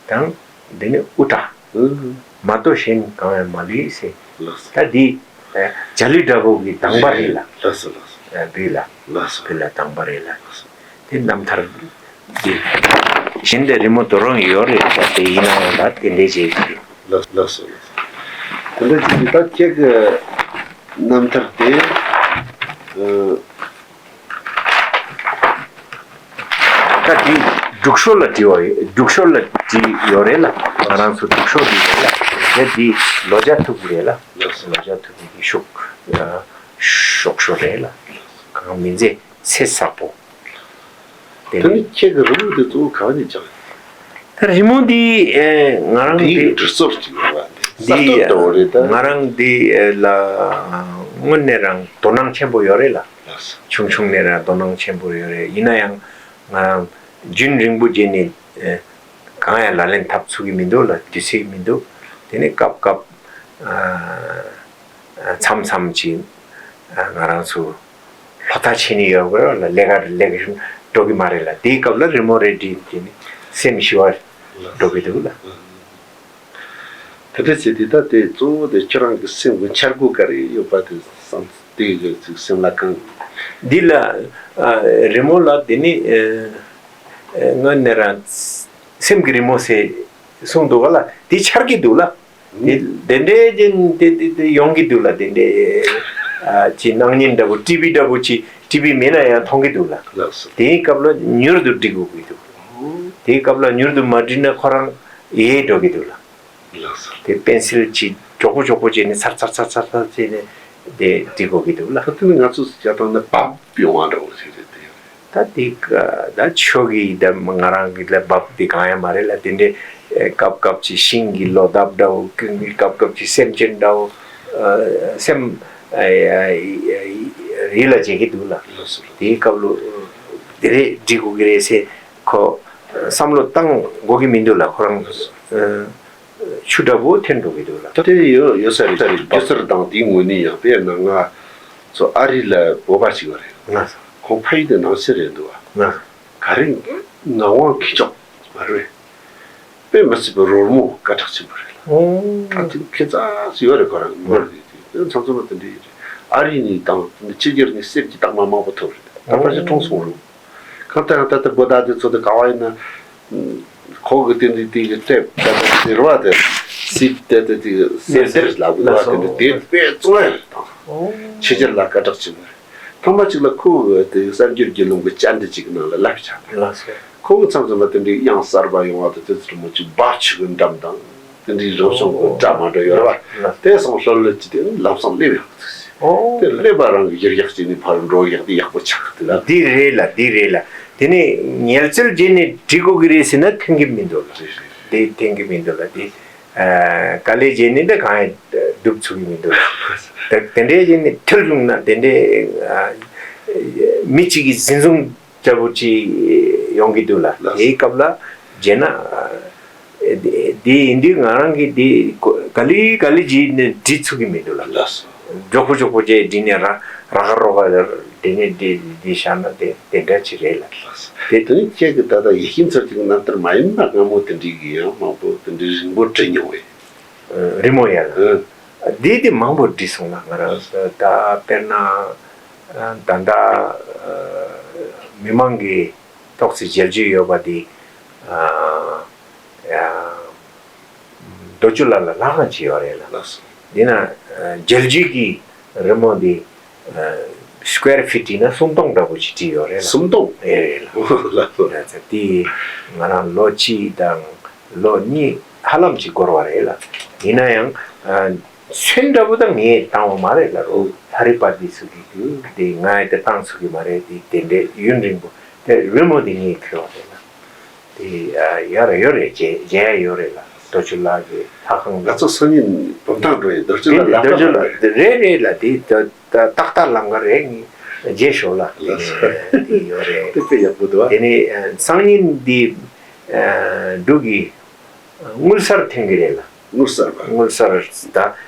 དང་། དེ་ནས་དབུ་སྐྲ། ཨང་། མ་གཏོགས་གཞན་གང་ཡང་མ་ལུས་ཟེར། ལགས་སོ། ད་འདི་ཨ་འཇའ་ལུས་འདྲ་པོ་གི་དང་པ་རེད་ལ། ལགས་སོ་ལགས་སོ། ཨ་བོད་ལ། ལགས་སོ། བོད་ལ་དང་པ་རེད་ལ། ལགས་སོ། དེ་རྣམ་ཐར་འདི། གཞན་དེ་རི་མོ་དོ་རང་ཡོད་རེད་ད། དེ་ཡིན་ན་ཡང་ད་དེ་འདྲའི་བྱས་ཀྱི། ལགས་ལགས་སོ་ལགས་སོ། དེ་འདྲ་བྱས་ཀྱི་ད་ཁྱེད་ཀྱི་རྣམ་ཐར་དེ། ཨ། ད་འདི་སྒྲུག་ཤོག་ལ་བྲིས་པ་ཡོད། སྒྲུག་ཤོག་ལ་བྲིས་ཡོད་རེད་ལ། ང་རང་ཚོ་སྒྲུག་ཤོག་འདི་ཡོད་ལ། དེ་འདི་ལོ་བརྒྱ་ཐུབ་ཀྱི་རེད་ལ། ལགས་སོ། ལོ་བརྒྱ་ཐུབ་ཀྱི་ཤོག་ཤོག་ཤོག་རེད་ལ། གང་མིན་ཚེ་ཚེ་ས་པོ། དེ་ནི་ཁྱེད་ཀྱི་རི་མོ་དེ་གཙོ་བོ་ག་བ་ནས་སྦྱངས་ཡོད། ད་རི་མོ་འདི་ཨེ་ང་རང་འདི་འདི་འབྲི་སོར་གྱི་ཡོད་པ་འདི་འདི་གསར་གཏོད་འདྲ་བོ་རེད་ད། ང་རང་འདི་ཨེ་ལ་དངོས་གནས་རང་དོ་སྣང་ཆེན་པོ་ཡོད་རེད་ལ། ལགས་སོ། ཆུང་ཆུང་ནས་རང་དོ་སྣང་ཆེན་པོ་ཡོད་རེད། ཡིན་ན་ཡང་ང་རང་རྒྱུན་རིང་པོ་རྗེས་ནས་ཨེ་གང་ཡང་ལག་ལེན་འཐབ་ཚུགས་ཀྱི་མི་འདུག་ལ། དུས་ཚོད་མི་འདུག་དེ་ནས་སྐབས་སྐབས་ཨ་མཚམས་མཚམས་ཅིག་ཨ་ང་རང་ཚོ་ལྷོ་ཐག་ཆད་ནས་ཡོད་དགོས་ལ། ལས་ཀ་ལས་ཀ་འགྲོ་གི་མ་རེད་ལ། དེའི་སྐབས་ལ་རི་མོ་རེ་བྲིས་དེ་ནི་སེམས་ཞི་བ་འགྲོ་གི་འདུག་ལ། དེ་འདྲ་བྱས་དུས་ད་དེ་གཙོ་བོ་དེ་ཁྱེད་རང་གི་སེམས་ཀྱི་འཆར་སྒོ་ག་རེ་ཡོད་པ་དེ་བསམ་དེ་གི་ཅིག་སེམས་ལ་གང་། འདི་ལ་ཨ་རི་མོ་ལ་དེ་ནི་ཨ་ཨ་སྔོན་ནས་རང་སེམས་ཀྱི་རི་མོ་ཟེར་གསུངས་འདུག་ག་ལ། དེ་འཆར་གི་འདུག་ལ། དེ་དེ་འདྲའི་ཅན་དེ་དེ་དེ་ཡོང་གི་འདུག་ལ། དེ་འདྲའི་ཨ་ཅི་སྣང་བརྙན་འདྲ་པོ། ཊི་བི་འདྲ་པོ་ཅི། ཊི་བི་མེད་ན་ཡང་མཐོང་གི་འདུག་ལ། ལགས་སོ། དེའི་སྐབས་ལ་མྱུར་དུ་འབྲི་དགོས་ཀྱི་འདུག་ཨོ། དེའི་སྐབས་ལ་མྱུར་དུ་མ་བྲིས་ན་ཁོ་རང་ཡལ་འགྲོ་གི་འདུག་ལ། ལགས་སོ། དེ་པེན་སིལ་ཅི་མགྱོགས་པོ་མགྱོགས་པོ་བྱས་ནས་ཚར་ཚར་ཚར་ཚར་ཚར་བྱས་ནས་དེ་འབྲི་དགོས་ཀྱི་འདུག་ལ། ད་དེ་ནི་ང་ཚོས་བྱས་བཏང་ན་བབ་ཡོང་བ་འདྲ་བོ་ཞིག་རེད་དེ། ད་དེ་ཀ་ད་ཆོས་ཀྱི་ད་ང་རང་གི་ལ་བབ་དེ་གང་ཡང་མ་རེད་ལ། དེ་འདྲའི་ཨེ་སྐབས་སྐབས་ཅིག་ཤིང་གི་ལོ་འདབ་འདྲ་བོ། སྐབས་སྐབས་ཅིག་སེམས་ཅན་འདྲ་བོ། ཨ་སེམས་ཨེ་ཨེ་ཨེ་རི་ལ་བྱེད་ཀྱི་འདུག་ལ། ལགས་སོ། དེའི་སྐབས་ལ་དེ་རེད་འབྲི་དགོས་ཀྱི་རེད་ཟེར་ཁོ་བསམ་བློ་བཏང་དགོས་ཀྱི་མི་འདུག་ལ། ཁོ་རང་ཨ་ཆུ་འདྲ་བོ་འཐེན་འགྲོ་གི་འདུག་ལ། ད་དེ་ཡོད་ཡོད་ས་རེད། ས་རེད། སྒྱུ་རྩལ་དང་དེའི་ངོས་ནས་ཡང་དཔེར་ན་ང་ཚོ་ཨ་རི་ལ་བོད་པ་ཞིག་ཡོད་རེད། ང་ཁོང་ཕ་ཡུལ་དེ་ནང་སེ་རེད་འདུག་བ། ང་ག་རེ་ ངག་དབང་མཁས་མཆོག་མ་རེད། དཔེ་མི་སྲིད་པའི་རོལ་མོ་སྐད་གྲགས་ཆེན་པོ་རེད་ལ། ཨོ། ད་དེ་ཁྱེད་ཚ་ཡོད་རེད་ཁོ་རང་ངོ་རེད་དེ་མཚམས་མཚམས་དེ་འདྲ་ཡིན་རེད། ཨ་རི་ནས་དང་དེ་ནས་ཕྱི་རྒྱལ་ནས་གསེར་གྱི་རྟགས་མ་མང་པོ་ཐོབ་རེད། ད་ཕལ་ཆེར་གྲོངས་སོང་རེད། གང་ལྟར་ཡང་ད་ལྟ་བོད་ད་དེ་ཚོ་དེ་ག་བ་ཡིན་ན། ཁོ་གི་དེ་འདྲའི་དེ་གི་ཊེབ་ད་ལྟ་ཟེར་བ་དེ་སིད་དེ་དེ་དེ་གསེར་སྡེར་ལབ་དགོས་པ་དེ་འདྲ་དེ་དཔེ་བཙོང་ཡ་རེད་དང་། ཕྱི་རྒྱལ་ལ་སྐད་གྲགས་ཆེན་པོ་རེད། ཐོག་མ་གཅིག་ལ་ཁོ་གི་དེ་གསར་འགྱུར་གྱི་ལུང་གི་བཅར་འདྲི་གཅིག་ནང་ལ་ལབ་བྱ་དང་། ལགས་སོ། ཁོ་གི་མཚམས་མཚམས་ལ་དེ་འདྲའི་དབྱངས་གསར་པ་ཡོང་བ་དང་དེ་ཚོ་མོ་གཅིག་འབག་ཆུ་གི་འགྲམ་དང་དེ་འདྲའི་རང་བྱུང་གི་སྒྲ་མ་འདྲ་ཡོད་རེད་པ། ལགས་སོ། དེ་སོང་ལྷོད་ལྷོད་ཀྱི་དེ་ལམ་སང་སླེབས་ཡོང་ཐུག་ཨོ། དེ་སླེབས་པ་རང་གི་ཡུལ་ཡག་ཅིག་ནས་ཕར་འགྲོ་ཡག་དེ་ཡག་པོ་ཆགས་ཐུག་ལ། འདི་རེད་ལ་འདི་རེད་ལ། དེ་ནས་ངལ་རྩོལ་བྱས་ནས་འབྲི་དགོས་ཀྱི་རེད་ཟེར་ན་ཐོན་གྱི་མི་འདུག་ལ། རེད་རེད། དེ་ཐོན་གྱི་མི་འདུག་ལ་དེ། ཨ། དཀའ་ལས་བྱས་ནས་འདི་གང་ཡང་སྒྲུབ་ཚུགས་ཀྱི་མི་འདུག་ལ། དེ་དེ་འདྲའི་བྱས་ནས་ཐོལ་བྱུང་ན་དེ་འདྲའི་ཨ། མི་གཅིག་གིས་འཛིན་བཟུང་འདྲ་པོ་ཅིག་ཡོང་གི་འདུག་ལ། ལགས། དེའི་སྐབས་ལ་བྱས་ན་ཨ། དེ་དེ་ཡིན་དུས་ང་རང་གིས་དེ་ག་ལེ་ག་ལེ་བྱས་ནས་འབྲི་ཚུགས་ཀྱི་མི་འདུག་ལ། ལགས་སོ། མགྱོགས་པོ་མགྱོགས་པོ་བྱས་འབྲི་ནས་ར་ར་ག་རོ་ག་དེ་ནས་འབྲི་འབྲི་བཞག་ན་དེ་དེ་འདྲ་ཅིག་རེད་ལ། ལགས་སོ། དེ་དེ་ནི་ཁྱེད་ཀྱི་ད་ལྟ་ཡིད་བཞིན་ཚོར་གྱི་རྣམ་ཐར་མ་ཡིན་ན་སྔ་མོ་དེ་འདྲའི་གི་ཡང་མང་པོ་དེ་འདྲའི་རིང་པོ་བྲིས་མྱོང་བས། རི་མོ་ཡ་ལ། ཨ། འདི་དེ་མང་པོ་བྲིས་སོང་ལ་ང་རང་ད་དཔེར་ན་ད་ལྟ་མི་མང་གི་ཏོག་ཙམ་མཇལ་རྒྱུ་ཡོད་པ་དེ། རྡོ་ཆུ་ལ་ལ་ལྷ་ཁང་ཅིག་ཡོད་རེད་ལ། ལགས་སོ། འདི་ན་མཇལ་རྒྱུ་གི་རི་མོ་འདི་སི་ཀུ་ཝེར་ཕིཊ་ཡིན་ན་སུམ་སྟོང་འདྲ་པོ་ཅིག་བྲིས་ཡོད་རེད་ལ། སུམ་སྟོང་། ཨེ་རེད་ལ། ལགས་སོ། ལགས་སོ། དེ་ང་རང་ལོ་གཅིག་དང་ལོ་གཉིས་ཧ་ལམ་ཅིག་འགོར་བ་རེད་ལ། ཡིན་ན་ཡང་ཚོན་འདྲ་པོ་ད་ངས་བཏང་བ་མ་རེད་ལ། རོ་ལྷ་རི་པ་འདི་ཚོ་གི་དེ་ང་ཡི་དེ་བཏང་ཚུགས་ཀྱི་མ་རེད། དེ་དེ་འདྲའི་ཡུན་རིང་པོ་དེ་རི་མོ་འདི་ངས་འཁྱེར་བ་རེད་ལ། དེ་ཡོད་རེད་ཡོད་རེད། མཇལ་མཇལ་ཡོད་རེད་ལ། རྡོ་ཆུ་ལ་གི་ལྷ་ཁང་ང་ཚོ་སང་ཉིན་བུམ་ཐང་འགྲོ་ཡིན། རྡོ་ཆུ་ལ་ལ་རྡོ་ཆུ་ལ་རེད་རེད་ལ། དེ་ད་ད་ཏག་ཏག་ལམ་ཁ་རེད། ངས་མཇལ་ཤོག་ལ། ལགས་སོ། དེ་ཡོད་རེད། དེ་དཔེ་ཡག་པོ་འདུག་ཨ། དེ་ནས་སང་ཉིན་འདི་འབྲུག་གི་དངུལ་གསར་ཐོན་གི་རེད་ལ། དངུལ་གསར་པ། དངུལ་གསར་ད་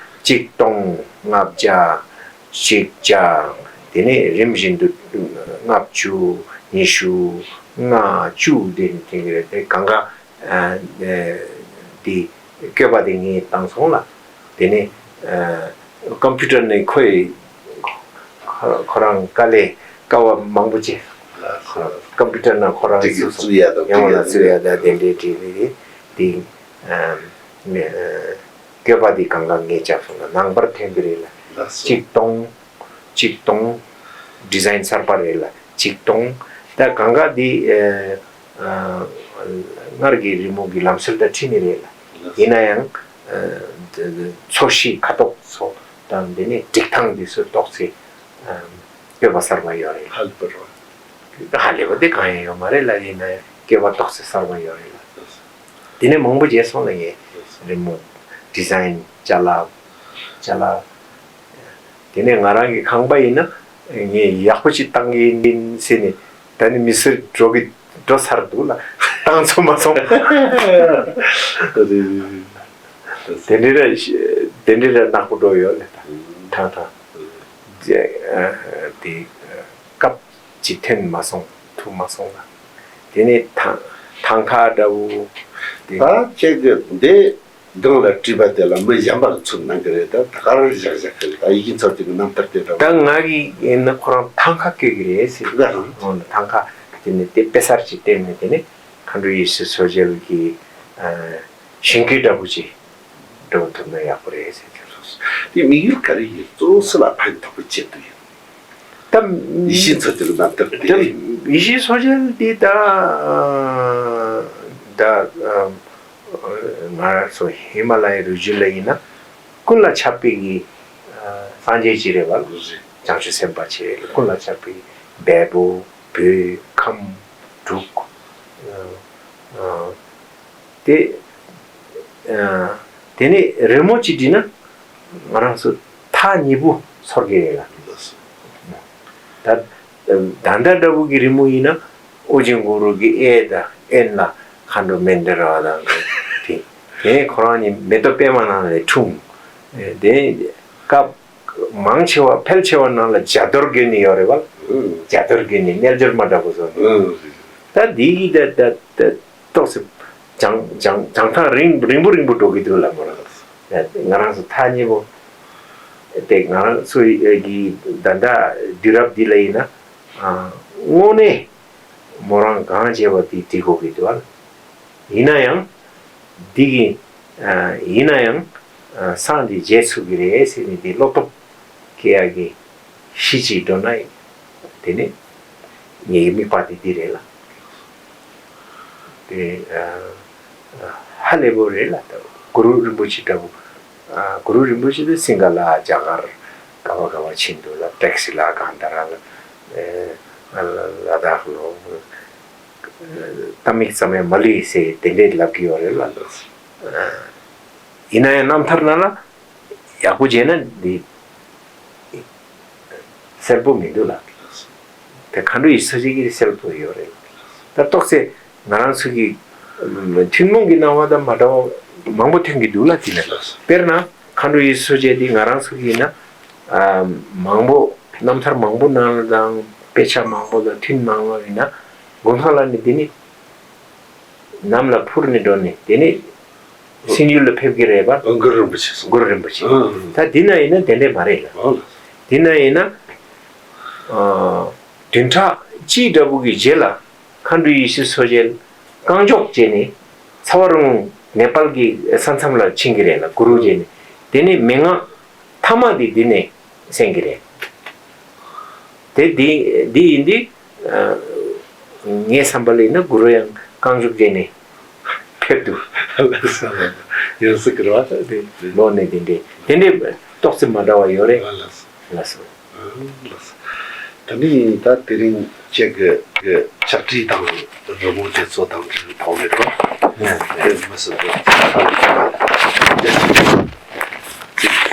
གཅིག་སྟོང་ལྔ་བརྒྱ། གཅིག་བརྒྱ། དེ་ནས་རིམ་བཞིན་དུ་ལྔ་བཅུ། ཉི་ཤུ། ལྔ་བཅུ། དེ་ནས་དེ་ག་རེ་དེ་གང་ག་དེ་བཀོད་པ་དེ་ངས་བཏང་སོང་ལ། དེ་ནས་ཀམ་པུ་ཊར་ནས་ཁོས་ཁོ་རང་དཀའ་ལས་དཀའ་བ་མང་པོ་བྱས། ཀམ་པུ་ཊར་ནང་ཁོ་རང་ཅིག་བཙུགས་ཡ་དང་ཡང་ལ་བཙུགས་ཡ་དང་དེ་འདྲའི་བྲིས་ནས་དེ། བཀོད་པ་འདི་གང་ག་ངས་བཅག་སོང་ལ། ནང་པར་ཐོན་གི་རེད་ལ། ལགས་སོ། གཅིག་སྟོང་། གཅིག་སྟོང་། ཌི་ཛའིན་གསར་པ་རེད་ལ། གཅིག་སྟོང་། ད་གང་ག་འདི་སྔར་གྱི་རི་མོ་གི་ལམ་སྲོལ་དང་འཁྲིལ་ནི་རེད་ལ། ཡིན་ན་ཡང་འཚོ་གཞིས་ཁ་དོག་ཚོ་དང་དེ་ནས་སྒྲིག་ཐང་འདི་ཚོ་ཏོག་ཙེ་བཀོད་པ་གསར་པ་ཡོད་རེད་ལ། ཧ་ལས་པ་རེད། ཧ་ལས་པ་དེ་གང་ཡང་ཡོད་མ་རེད་ལ། ཡིན་ན་ཡང་བཀོད་པ་ཏོག་ཙེ་གསར་པ་ཡོད་རེད་ལ། དེ་ནས་མང་པོ་བརྗེད་སོང་ལ། ངས་རི་མོ་ཌི་ཛའིན་ཅ་ལག་ཅ་ལག་དེ་ནས་ང་རང་གི་ཁང་པ་ཡིན་ན་ངས་ཡག་པོ་ཅིག་བཏང་གི་ཡིན་ཟེར་ནས་ད་ནི་མི་སེར་འགྲོ་གི་འགྲོ་ཚར་འདུག་ལ། བཏང་ཚོ་མ་སོང་། དེ་འདྲའི་ར་དེ་འདྲའི་ར་ནག་པོ་འགྲོ་ཡོད་ལ། ད་ཐང་ཐང་དེ་སྐབས་ཅིག་ཐོན་མ་སོང་། ཐུག་མ་སོང་ལ། དེ་ནས་ཐང་ཐང་ཁ་འདྲ་བོ་དེ། ད་ཁྱེད་ཀྱི་འདི་སྒང་ལ་བྲིས་པ་དེ་ལ་མི་གཞན་པ་ལ་ཚུར་གནང་གི་རེད། ད་ད་ག་རང་བཞག་བཞག་གི་རེད། ད་ཡིད་བཞིན་ཚོར་གྱི་རྣམ་ཐར་དེ་འདྲ་བོ། ད་ང་གིས་ཡིན་ན་ཁོ་རང་ཐང་ཁ་བཀོད་གི་རེད་ཟེར། ད་རང་ཐང་ཁ་དེ་ནས་དེ་དཔེ་གསར་ཅིག་བསྟན་ནས་དེ་ནས་མཁའ་འགྲོ་ཡེ་ཤེས་མཚོ་རྒྱལ་གྱི་ཞིང་ཁའི་འདྲ་པོ་ཅིག་འགྲོ་ཐུབ་ན་ཡག་པོ་རེད་ཟེར་གྱི་རེད། དེ་དམིགས་ཡུལ་ག་རེ་ཡིན། གཙོ་བོ་སུ་ལ་ཕན་ཐོགས་པའི་ཆེད་དུ་ཡིན། ད་ཡེ་ཤེས་མཚོ་རྒྱལ་གྱི་རྣམ་ཐར་དེ། ད་ཡེ་ཤེས་མཚོ་རྒྱལ་དེ་ད་ད་ང་ཚོ་ཧི་མ་ལ་ཡའི་རི་རྒྱུད་ལ་ཡིན་ན་ཀུན་ལ་ཁྱབ་པའི་གི་སངས་རྒྱས་ཅིག་རེད་བ། བྱང་ཆུབ་སེམས་དཔའ་ཅིག་རེད། ཀུན་ལ་ཁྱབ་པའི་འབྲས་བུ་བོད་ཁམས་འབྲུག་དེ། དེ་ནས་རི་མོ་གཅིག་བྲིས་ན་ང་རང་ཚོ་མཐའ་གཉིས་པོ་ཚོར་གི་རེད་ལ། ད་ད་ལྟ་འདྲ་བོ་གི་རི་མོ་ཡིན་ན་ཨོ་རྒྱན་གུ་རུ་གི་གཡས་དང་གཡོན་ལ་མཁའ་འགྲོ་མཎྜལ་བ་དང་དེ་དེ་ཁོ་རང་གཉིས་མེ་ཏོག་པད་མ་ནང་ནས་འཁྲུངས། དེ་སྐབས་མང་ཆེ་བ་ཕལ་ཆེ་བ་ནང་ལ་རྒྱ་རྡོར་དགོན་ནས་ཡོད་རེད་བ། རྒྱ་རྡོར་དགོན་ནས་རྣལ་འབྱོར་མ་འདྲ་པོ་བཟོ་ནས། ད་ ད་འདི་གི་ད་ད་ད་ཏོག་ཙམ་བྱང་བྱང་བྱང་ཐང་རིང་རིང་པོ་རིང་པོ་འགྲོ་གི་འདུག་ལ་མོ་རང་། ད་ང་རང་ཚོ་ཐག་ཉེ་པོ་དེ་ང་རང་ཚོ་གི་ད་ད་དུས་རབས་འདི་ལ་ཡིན་ན་ཨ་དངོས་གནས་མོ་རང་གང་བྱས་པ་དེ་འགྲིག་གོ་གི་འདུག་ཨ། ཡིན་ན་ཡང་འདི་གི་ཨ་ཡིན་ན་ཡང་ཨ་སངས་དེ་རྗེས་ཚུགས་ཀྱི་རེད་ཟེར་ནས་དེ་བློ་སྟོབས་སྐྱེ་ཡག་གི་གཞི་གཅིག་འགྲོ་ན་དེ་ནི་ངའི་དམིགས་པ་དེ་འདི་རེད་ལ། དེ་ཨ་ཨ་ཧ་ལས་པོ་རེད་ལ། ད་གུ་རུ་རིན་པོ་ཆེ་འདྲ་པོ་ཨ་གུ་རུ་རིན་པོ་ཆེ་དེ་སིང་ག་ལ་རྒྱ་གར་ག་བ་ག་བ་ཕྱིན་འདུག་ལ། ཏེག་སི་ལ་གང་ལྟར་ལ་ཨ་ལ་དྭགས་ལོ། ད་མིག་ཙམ་ཡང་མ་ལུས་ཟེར་དེ་འདྲས་ལབ་ཀྱི་ཡོད་རེད་ལ། ཡིན་ན་ཡང་རྣམ་ཐར་ནང་ལ་ཡག་པོ་བྱས་ན་འདི་གསལ་པོ་མི་འདུག་ལ། དེ་མཁའ་འགྲོ་ཡི་སོ་སྐྱེ་གི་གསལ་པོ་ཡོད་རེད། ད་ཏོག་ཙེ་ང་རང་ཚོ་གི་ཐུན་མོང་གི་སྣང་བ་དང་མ་འདྲ་བ་མང་པོ་ཐོན་གྱི་འདུག་ལ། དེ་ནས་དཔེར་ན་མཁའ་འགྲོ་ཡི་སོ་སྐྱེ་འདི་ང་རང་ཚོ་གི་ཡིན་ན་མང་པོ་རྣམ་ཐར་མང་པོ་ནང་ལ་དང་དཔེ་ཆ་མང་པོ་དང་ཐུན་མང་བ་ཡིན་ན། དགུན་ཁ་ལ་ནི་འདི་ནི་ནམ་ལ་འཕུར་ནས་འགྲོ་ནས་དེ་ནི་སྲིན་ཡུལ་ལ་ཕེབས་ཀྱི་རེད་པ། ཨ་གུ་རུ་རིན་པོ་ཆེ་སོང་། གུ་རུ་རིན་པོ་ཆེ། ཨ་ཨ། ད་འདི་ན་ཡིན་ན་དེ་འདྲས་མ་རེད་ལ། ཨ་ལ། འདི་ན་ཡིན་ན་ཨ་བདུན་ཕྲག་གཅིག་འདྲ་པོ་གི་རྗེས་ལ་མཁའ་འགྲོ་ཡེ་ཤེས་མཚོ་རྒྱལ་རྐང་མགྱོགས་བྱས་ནས་ཚ་བ་རིང་ནེ་པཱལ་གྱི་ས་མཚམས་ལ་ཕྱིན་གྱི་རེད་ལ། གུ་རུ་བྱས་ནས་དེ་ནས་མན་ངག་ཐ་མ་འདི་འདི་ནས་གསན་གྱི་རེད། དེ་འདི་འདི་ཡིན་དུས། ཨ་ངའི་བསམ་པ་ལ་ཡིན་ན་གུ་རུ་ཡང་རྐང་མགྱོགས་བྱས་ནས་ཕེབས་འདུག། ལགས་སོ། ཡོད་སྲིད་ཀྱི་རེད་བ། དེ་ལོ་ནས་དེ་འདྲས་དེ་འདྲས་ཏོག་ཙམ་མ་འདྲ་བ་ཡོད་རེད། ལགས་སོ། ལགས་སོ། ལགས་སོ། ད་ནི་ད་དེ་རིང་ཁྱེད་ཀྱི་གི་ཕྱག་བྲིས་དང་རི་མོ་དེ་ཚོ་དང་འབྲེལ་བའི་ཐོག་ནས་རོ། དེ་མི་སྲིད་པ།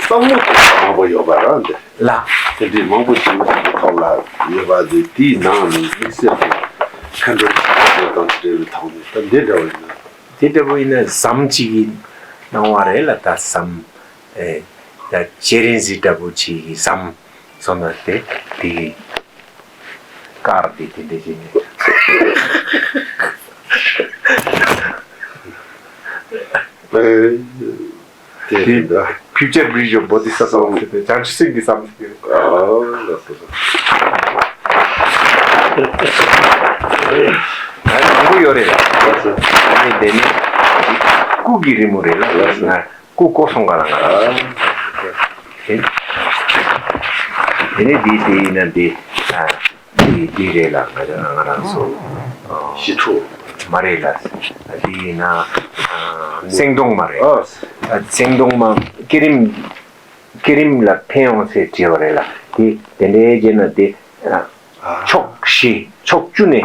བསམ་བློ་མང་པོ་ཡོད་པ་རང་དེ། ལ། དེ་འདྲའི་མང་པོ་ཞིག་གི་ཐོག་ལ་ཡོད་པ་དེ། དེའི་ནང་ནས་དམིགས་བསལ་གྱི་མཁའ་འགྲོ་དང་འབྲེལ་བའི་ཐོག་ནས་ད་འདི་འདྲ་བ་ཡིན་ན། དེ་འདྲ་བོ་ཡིན་ན་ཟམ་གཅིག་གི་སྣང་བ་རེད་ལ། ད་ཟམ་ཨེ་ད་ཇེ་རིན་ཟི་འདྲ་བོ་གཅིག་གི་ཟམ་སོང་ན་དེ་དེ་གི་དཀར་དེ་དེ་འདྲ་བྱས་ནས། ཨེ། དེ་དེ་འདྲ། Future Bridge of Bodhisattva ཟེར་ཏེ་བྱང་ཆུབ་སེམས་ཀྱི་ཟམ་ཟེར་གྱི་རེད། ཨ་ལགས་སོ། ད་མང་པོ་ཡོད་རེད། ལགས་སོ། ཨ་ནི་དེ་ནི་སྐུ་གི་རི་མོ་རེད་ལ། ལགས་སོ། ང་སྐུ་བསྐོར་སོང་ག་ལ་ང་རང་། ཨ་དེ་དེ་ནི་འདི་དེ་ཡིན་ན་འདི་ཨ། འདི་འདི་རེད་ལ། ང་ང་རང་ཚོ་ཞི་ཁྲོ་མ་རེད་ལ། འདི་ཡིན་ན་སེང་གདོང་མ་རེད། ཨ། སེང་གདོང་མ་བསྐྱེད་རིམ་བསྐྱེད་རིམ་ལ་ཕན་ཡོང་ཟེར་བྲིས་པ་རེད་ལ། དེ་དེ་འདྲའི་རྗེས་ན་དེ་ཕྱོགས་བཞི་ཕྱོགས་བཅུ་ནས་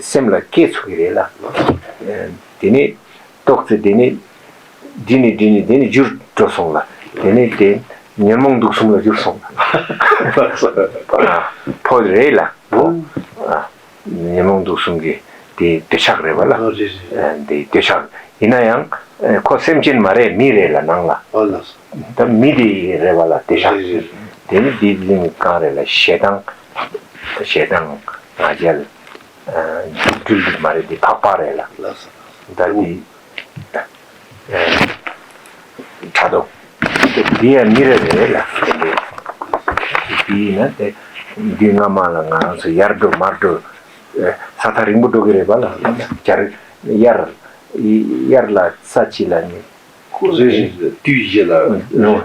སེམས་ལ་སྐྱེ་ཚུགས་ཀྱི་རེད་ལ། དེ་ནས་ཏོག་ཙེ་དེ་ནས་འདི་ནས་འདི་ནས་དེ་ནས་འགྱུར་འགྲོ་སོང་ལ། དེ་ནས་དེ་ཉོན་མོངས་དུག་གསུམ་ལ་འགྱུར་སོང་ལ། ཕོ་རེད་ལ་ཕོ། ཉོན་མོངས་དུག་གསུམ་གྱི་དེ་འདོད་ཆགས་རེད་བ་ལ། ཨ་རེད་རེད། ཨ་འདི་འདོད་ཆགས་ཡིན་ན་ཡང་ཨ་ཁོ་སེམས་ཅན་མ་རེད། མི་རེད་ལ་ནང་ལ། ཨ་ལགས་སོ། ད་མི་དེ་རེད་བ་ལ། འདོད་ཆགས། རེད་རེད། དེ་ནི་འདི་གླིང་གང་རེད་ལ། ཞེ་སྡང་། ཞེ་སྡང་ང་རྒྱལ། ཨ་འཇིགས་སྐུལ་མ་རེད། འདི་ཕག་པ་རེད་ལ། ལགས་སོ། ད་འདི་ཕྲག་དོག་འདི་ཡང་མི་རེ་རེ་རེད་ལ། དེ་འདྲའི་འདི་ཡིན་ན་དེ་འདི་སྔ་མ་ལ་ང་རང་ཚོ་ཡར་འགྲོ་མར་འགྲོ་ས་ཐག་རིང་པོ་འགྲོ་གི་རེད་པ་ལ། རྒྱར་ཡར་ཡར་ལ་ས་ཕྱི་ལ་ནི། རེད་རེད། དུས་བཞི་ལ་ཨོ་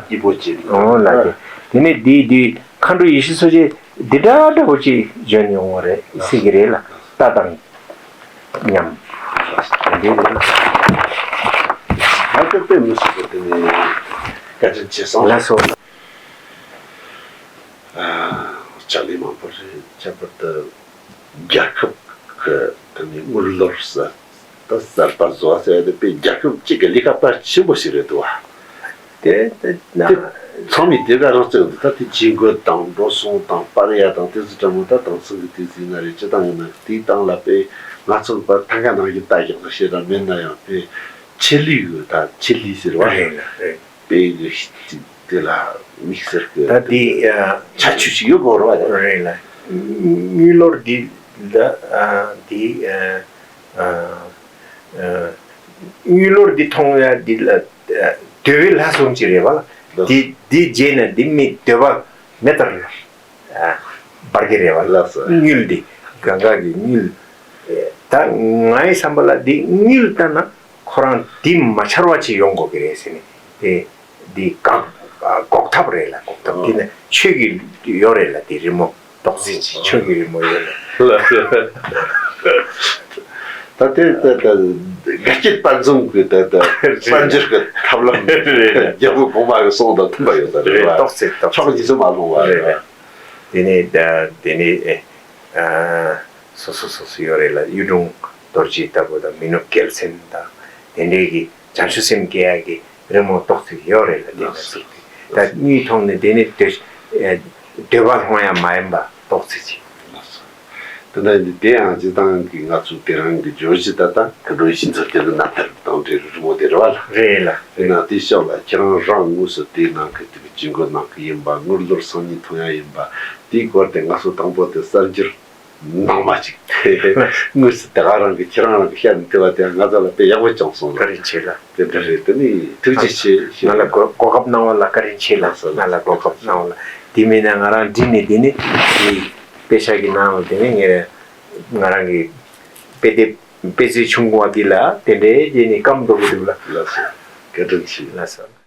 སྐྱིད་པོ་བྱེད། ཨོ་ལ་དེ་དེ་ནས་འདི་འདི་མཁའ་འགྲོ་ཡེ་ཤེས་མཚོ་རྒྱལ་འདི་འདྲ་འདྲ་པོ་ཅིག་འཇོན་ཡོང་བ་རེད་ཟེར་གི་རེད་ལ། ལྟ་དང་། ཉམས། དེ་འདྲའི་རེད། ད་ལྟ་དཔེ་མི་སྲིད་པ་དེ་ནས་བཀའ་དྲིན་ཆེ་སོང་། ལགས་སོ། ཨ་ཕྱག་ལས་མང་པོ་རེད། ཁྱད་པར་དུ་རྒྱལ་ཁབ་ཀྱི་དེ་ནས་དངུལ་ལོར་ཟེར། ད་གསར་པ་བཟོ་བ་ཟེར་ཡ་དེ་དཔེ་རྒྱལ་ཁབ་གཅིག་གི་ལས་ཀ་དཔེ་ཆེན་པོ་ཞིག་རེད་འདུག་བ། དེ་དེ་ན། དེ་ཚང་མས་དེ་ག་རང་བརྩི་འདུག། ད་དེ་ཇུས་འགོད་དང་འགྲོ་སོང་དང་སྤར་ཡ་དང་དེ་ཚོ་འདྲ་མོ། ད་དེང་སང་གི་དུས་ཚོད་ན་རེད། སྤྱི་བཏང་ཡིན་ན་དེའི་སྟེང་ལ་དཔེ་ང་ཚོ་ལ་ཕར་ཐང་ག་ནང་བཞིན་ལྟ་རྒྱག་ཏུ་བྱེད་ར་མེད་ན་ཡང་དཔེ་ཆེད་ལས་ཡོད། ད་ཆེད་ལས་ཟེར་བ་རེད་ལ་རེད། དཔེ་གི་དེ་ལ་དམིགས་བསལ་གི་ད་དེ་ཆ་ཆུ་ཞིག་ཡོད་དགོས་རེད་བ། རེད་ལ། དངུལ་ལོར་འདི་ ད་ཨ་འདི་ཨ་ཨ་ཨ་དངུལ་ལོར་འདི་མཐོང་ཡ་འདི་ལ་ཨ་འདོད་པའི་ལྷ་སུམ་ཅུ་རེད་བ་ལ། ལགས། འདི་འདི་རྗེས་ནས་འདི་མི་འདོད་པ་མེ་ལྟར་ཨ་འབར་གི་རེད་བ་ལ། ལགས་སོ། དངུལ་འདི་གང་ག་གི་དངུལ། ད་ངའི་བསམ་པ་ལ་འདི་དངུལ་ལྟ་ན་ཁོ་རང་འདི་མ་འཆར་བ་ཅིག་ཡོང་དགོས་ཀྱི་རེད་ཟེར་ནས་དེ། འདི་འགག་འགོག་ཐབས་རེད་ལ། འགོག་ཐབས། འདི་ནི་ཆོས་ཀྱི་ཡོད་རེད་ལ། འདི་རི་མོ་རྡོག་རྩེ་ཅིག་ཆོས་ཀྱི་རི་མོ་ཡོད་ལ། ད་དེ་ད་ད་དགའ་སྐྱིད་དཔལ་འཛོམས་ཀྱི་ད་ད་དཔལ་འབྱོར་གྱི་ཐབས་ལམ་རེད། རྒྱལ་པོ་གོང་མ་གི་གསུང་དང་མཐུན་པ་ཡོད་ད་རེད་བ། རྡོག་རྩེ་རྡོག་རྩེ་ཕྱོགས་གཉིས་སུ་མ་ལྷུང་བ་རེད་རེད། བ། དེ་ནས་ད་དེ་ནས་ཨེ་ཨ་སོ་སོ་སོ་སོ་ཡོད་རེད་ལ། གཡུ་སྒྲུང་རྡོ་རྗེ་ལྟ་བུ་དང་མི་ནུབ་རྒྱལ་མཚན་དང་དེ་འདྲའི་གི་བྱང་ཆུབ་སེམས་སྐྱེ་ཡག་གི་རི་མོ་རྡོག་རྩེ་ཡོད་རེད་ལ། དེ་ནས་ཚུར་དེ་ད་དངུལ་མཐོང་ནས་དེ་ནས་འདོད་ཨེ་འདོད་པ་ལྷོང་ཡ་མ་ཡིན་པ་རྡོག་རྩེ་ཅིག། དེ་ན་འདི་དེ་ཡང་སྤྱི་བཏང་གི་ང་ཚོ་དེ་རང་གི་བརྗོད་གཞི་ད་ལྟ་མཁའ་འགྲོའི་བྱིན་རླབས་ཀྱི་རྣམ་ཐར་དང་འབྲེལ་བའི་རི་མོ་དེ་རེད་བ་ལ། རེད་ལ། དེ་ན་དེའི་ཕྱོགས་ལ་ཁྱེད་རང་རང་དངོས་སུ་དེའི་ནང་གི་དེ་གི་བྱིན་རླབས་ནང་གི་ཡིན་པ། དངུལ་ལོར་སང་ཉིན་མཐོང་ཡ་ཡིན་པ། དེའི་སྐོར་དེ་ང་ཚོ་དང་པོ་དེ་གསར་འགྱུར་ནང་མ་ཅིག་དངོས་སུ་དེ་ག་རང་གི་ཁྱེད་རང་རང་གི་ཤ་ནས་ཐོས་པ་དེ་ང་ཚོ་ལ་དཔེ་ཡག་པོ་བྱུང་སོང་ལ། བཀའ་དྲིན་ཆེ་ལ། དེ་འདྲ་རེད། དེ་ནི་ཐུགས་རྗེ་ཆེ་ཞུ། ང་ལ་གོ་གོ་སྐབས་གནང་བ་ལ་བཀའ་དྲིན་ཆེ་ལ། ལགས་སོ། ང་ལ་གོ་སྐབས་གནང་བ་ལ། དེ་མིན་ན་ང་རང་འདི་ནས་འདི་ནས་དེ་དཔེ་ཆ་གི་ནང་ལ་དེ་ནས་ངས་ང་རང་གི་དཔེ་དེབ་དཔེ་མཛོད་ཆུང་བ་འདི་ལ་དེ་འདྲའི་དེ་ནས་སྐམ་འགྲོ་གི་འདུག་ལ། ལགས་སོ། བཀའ་དྲིན་ཆེ། ལགས་སོ།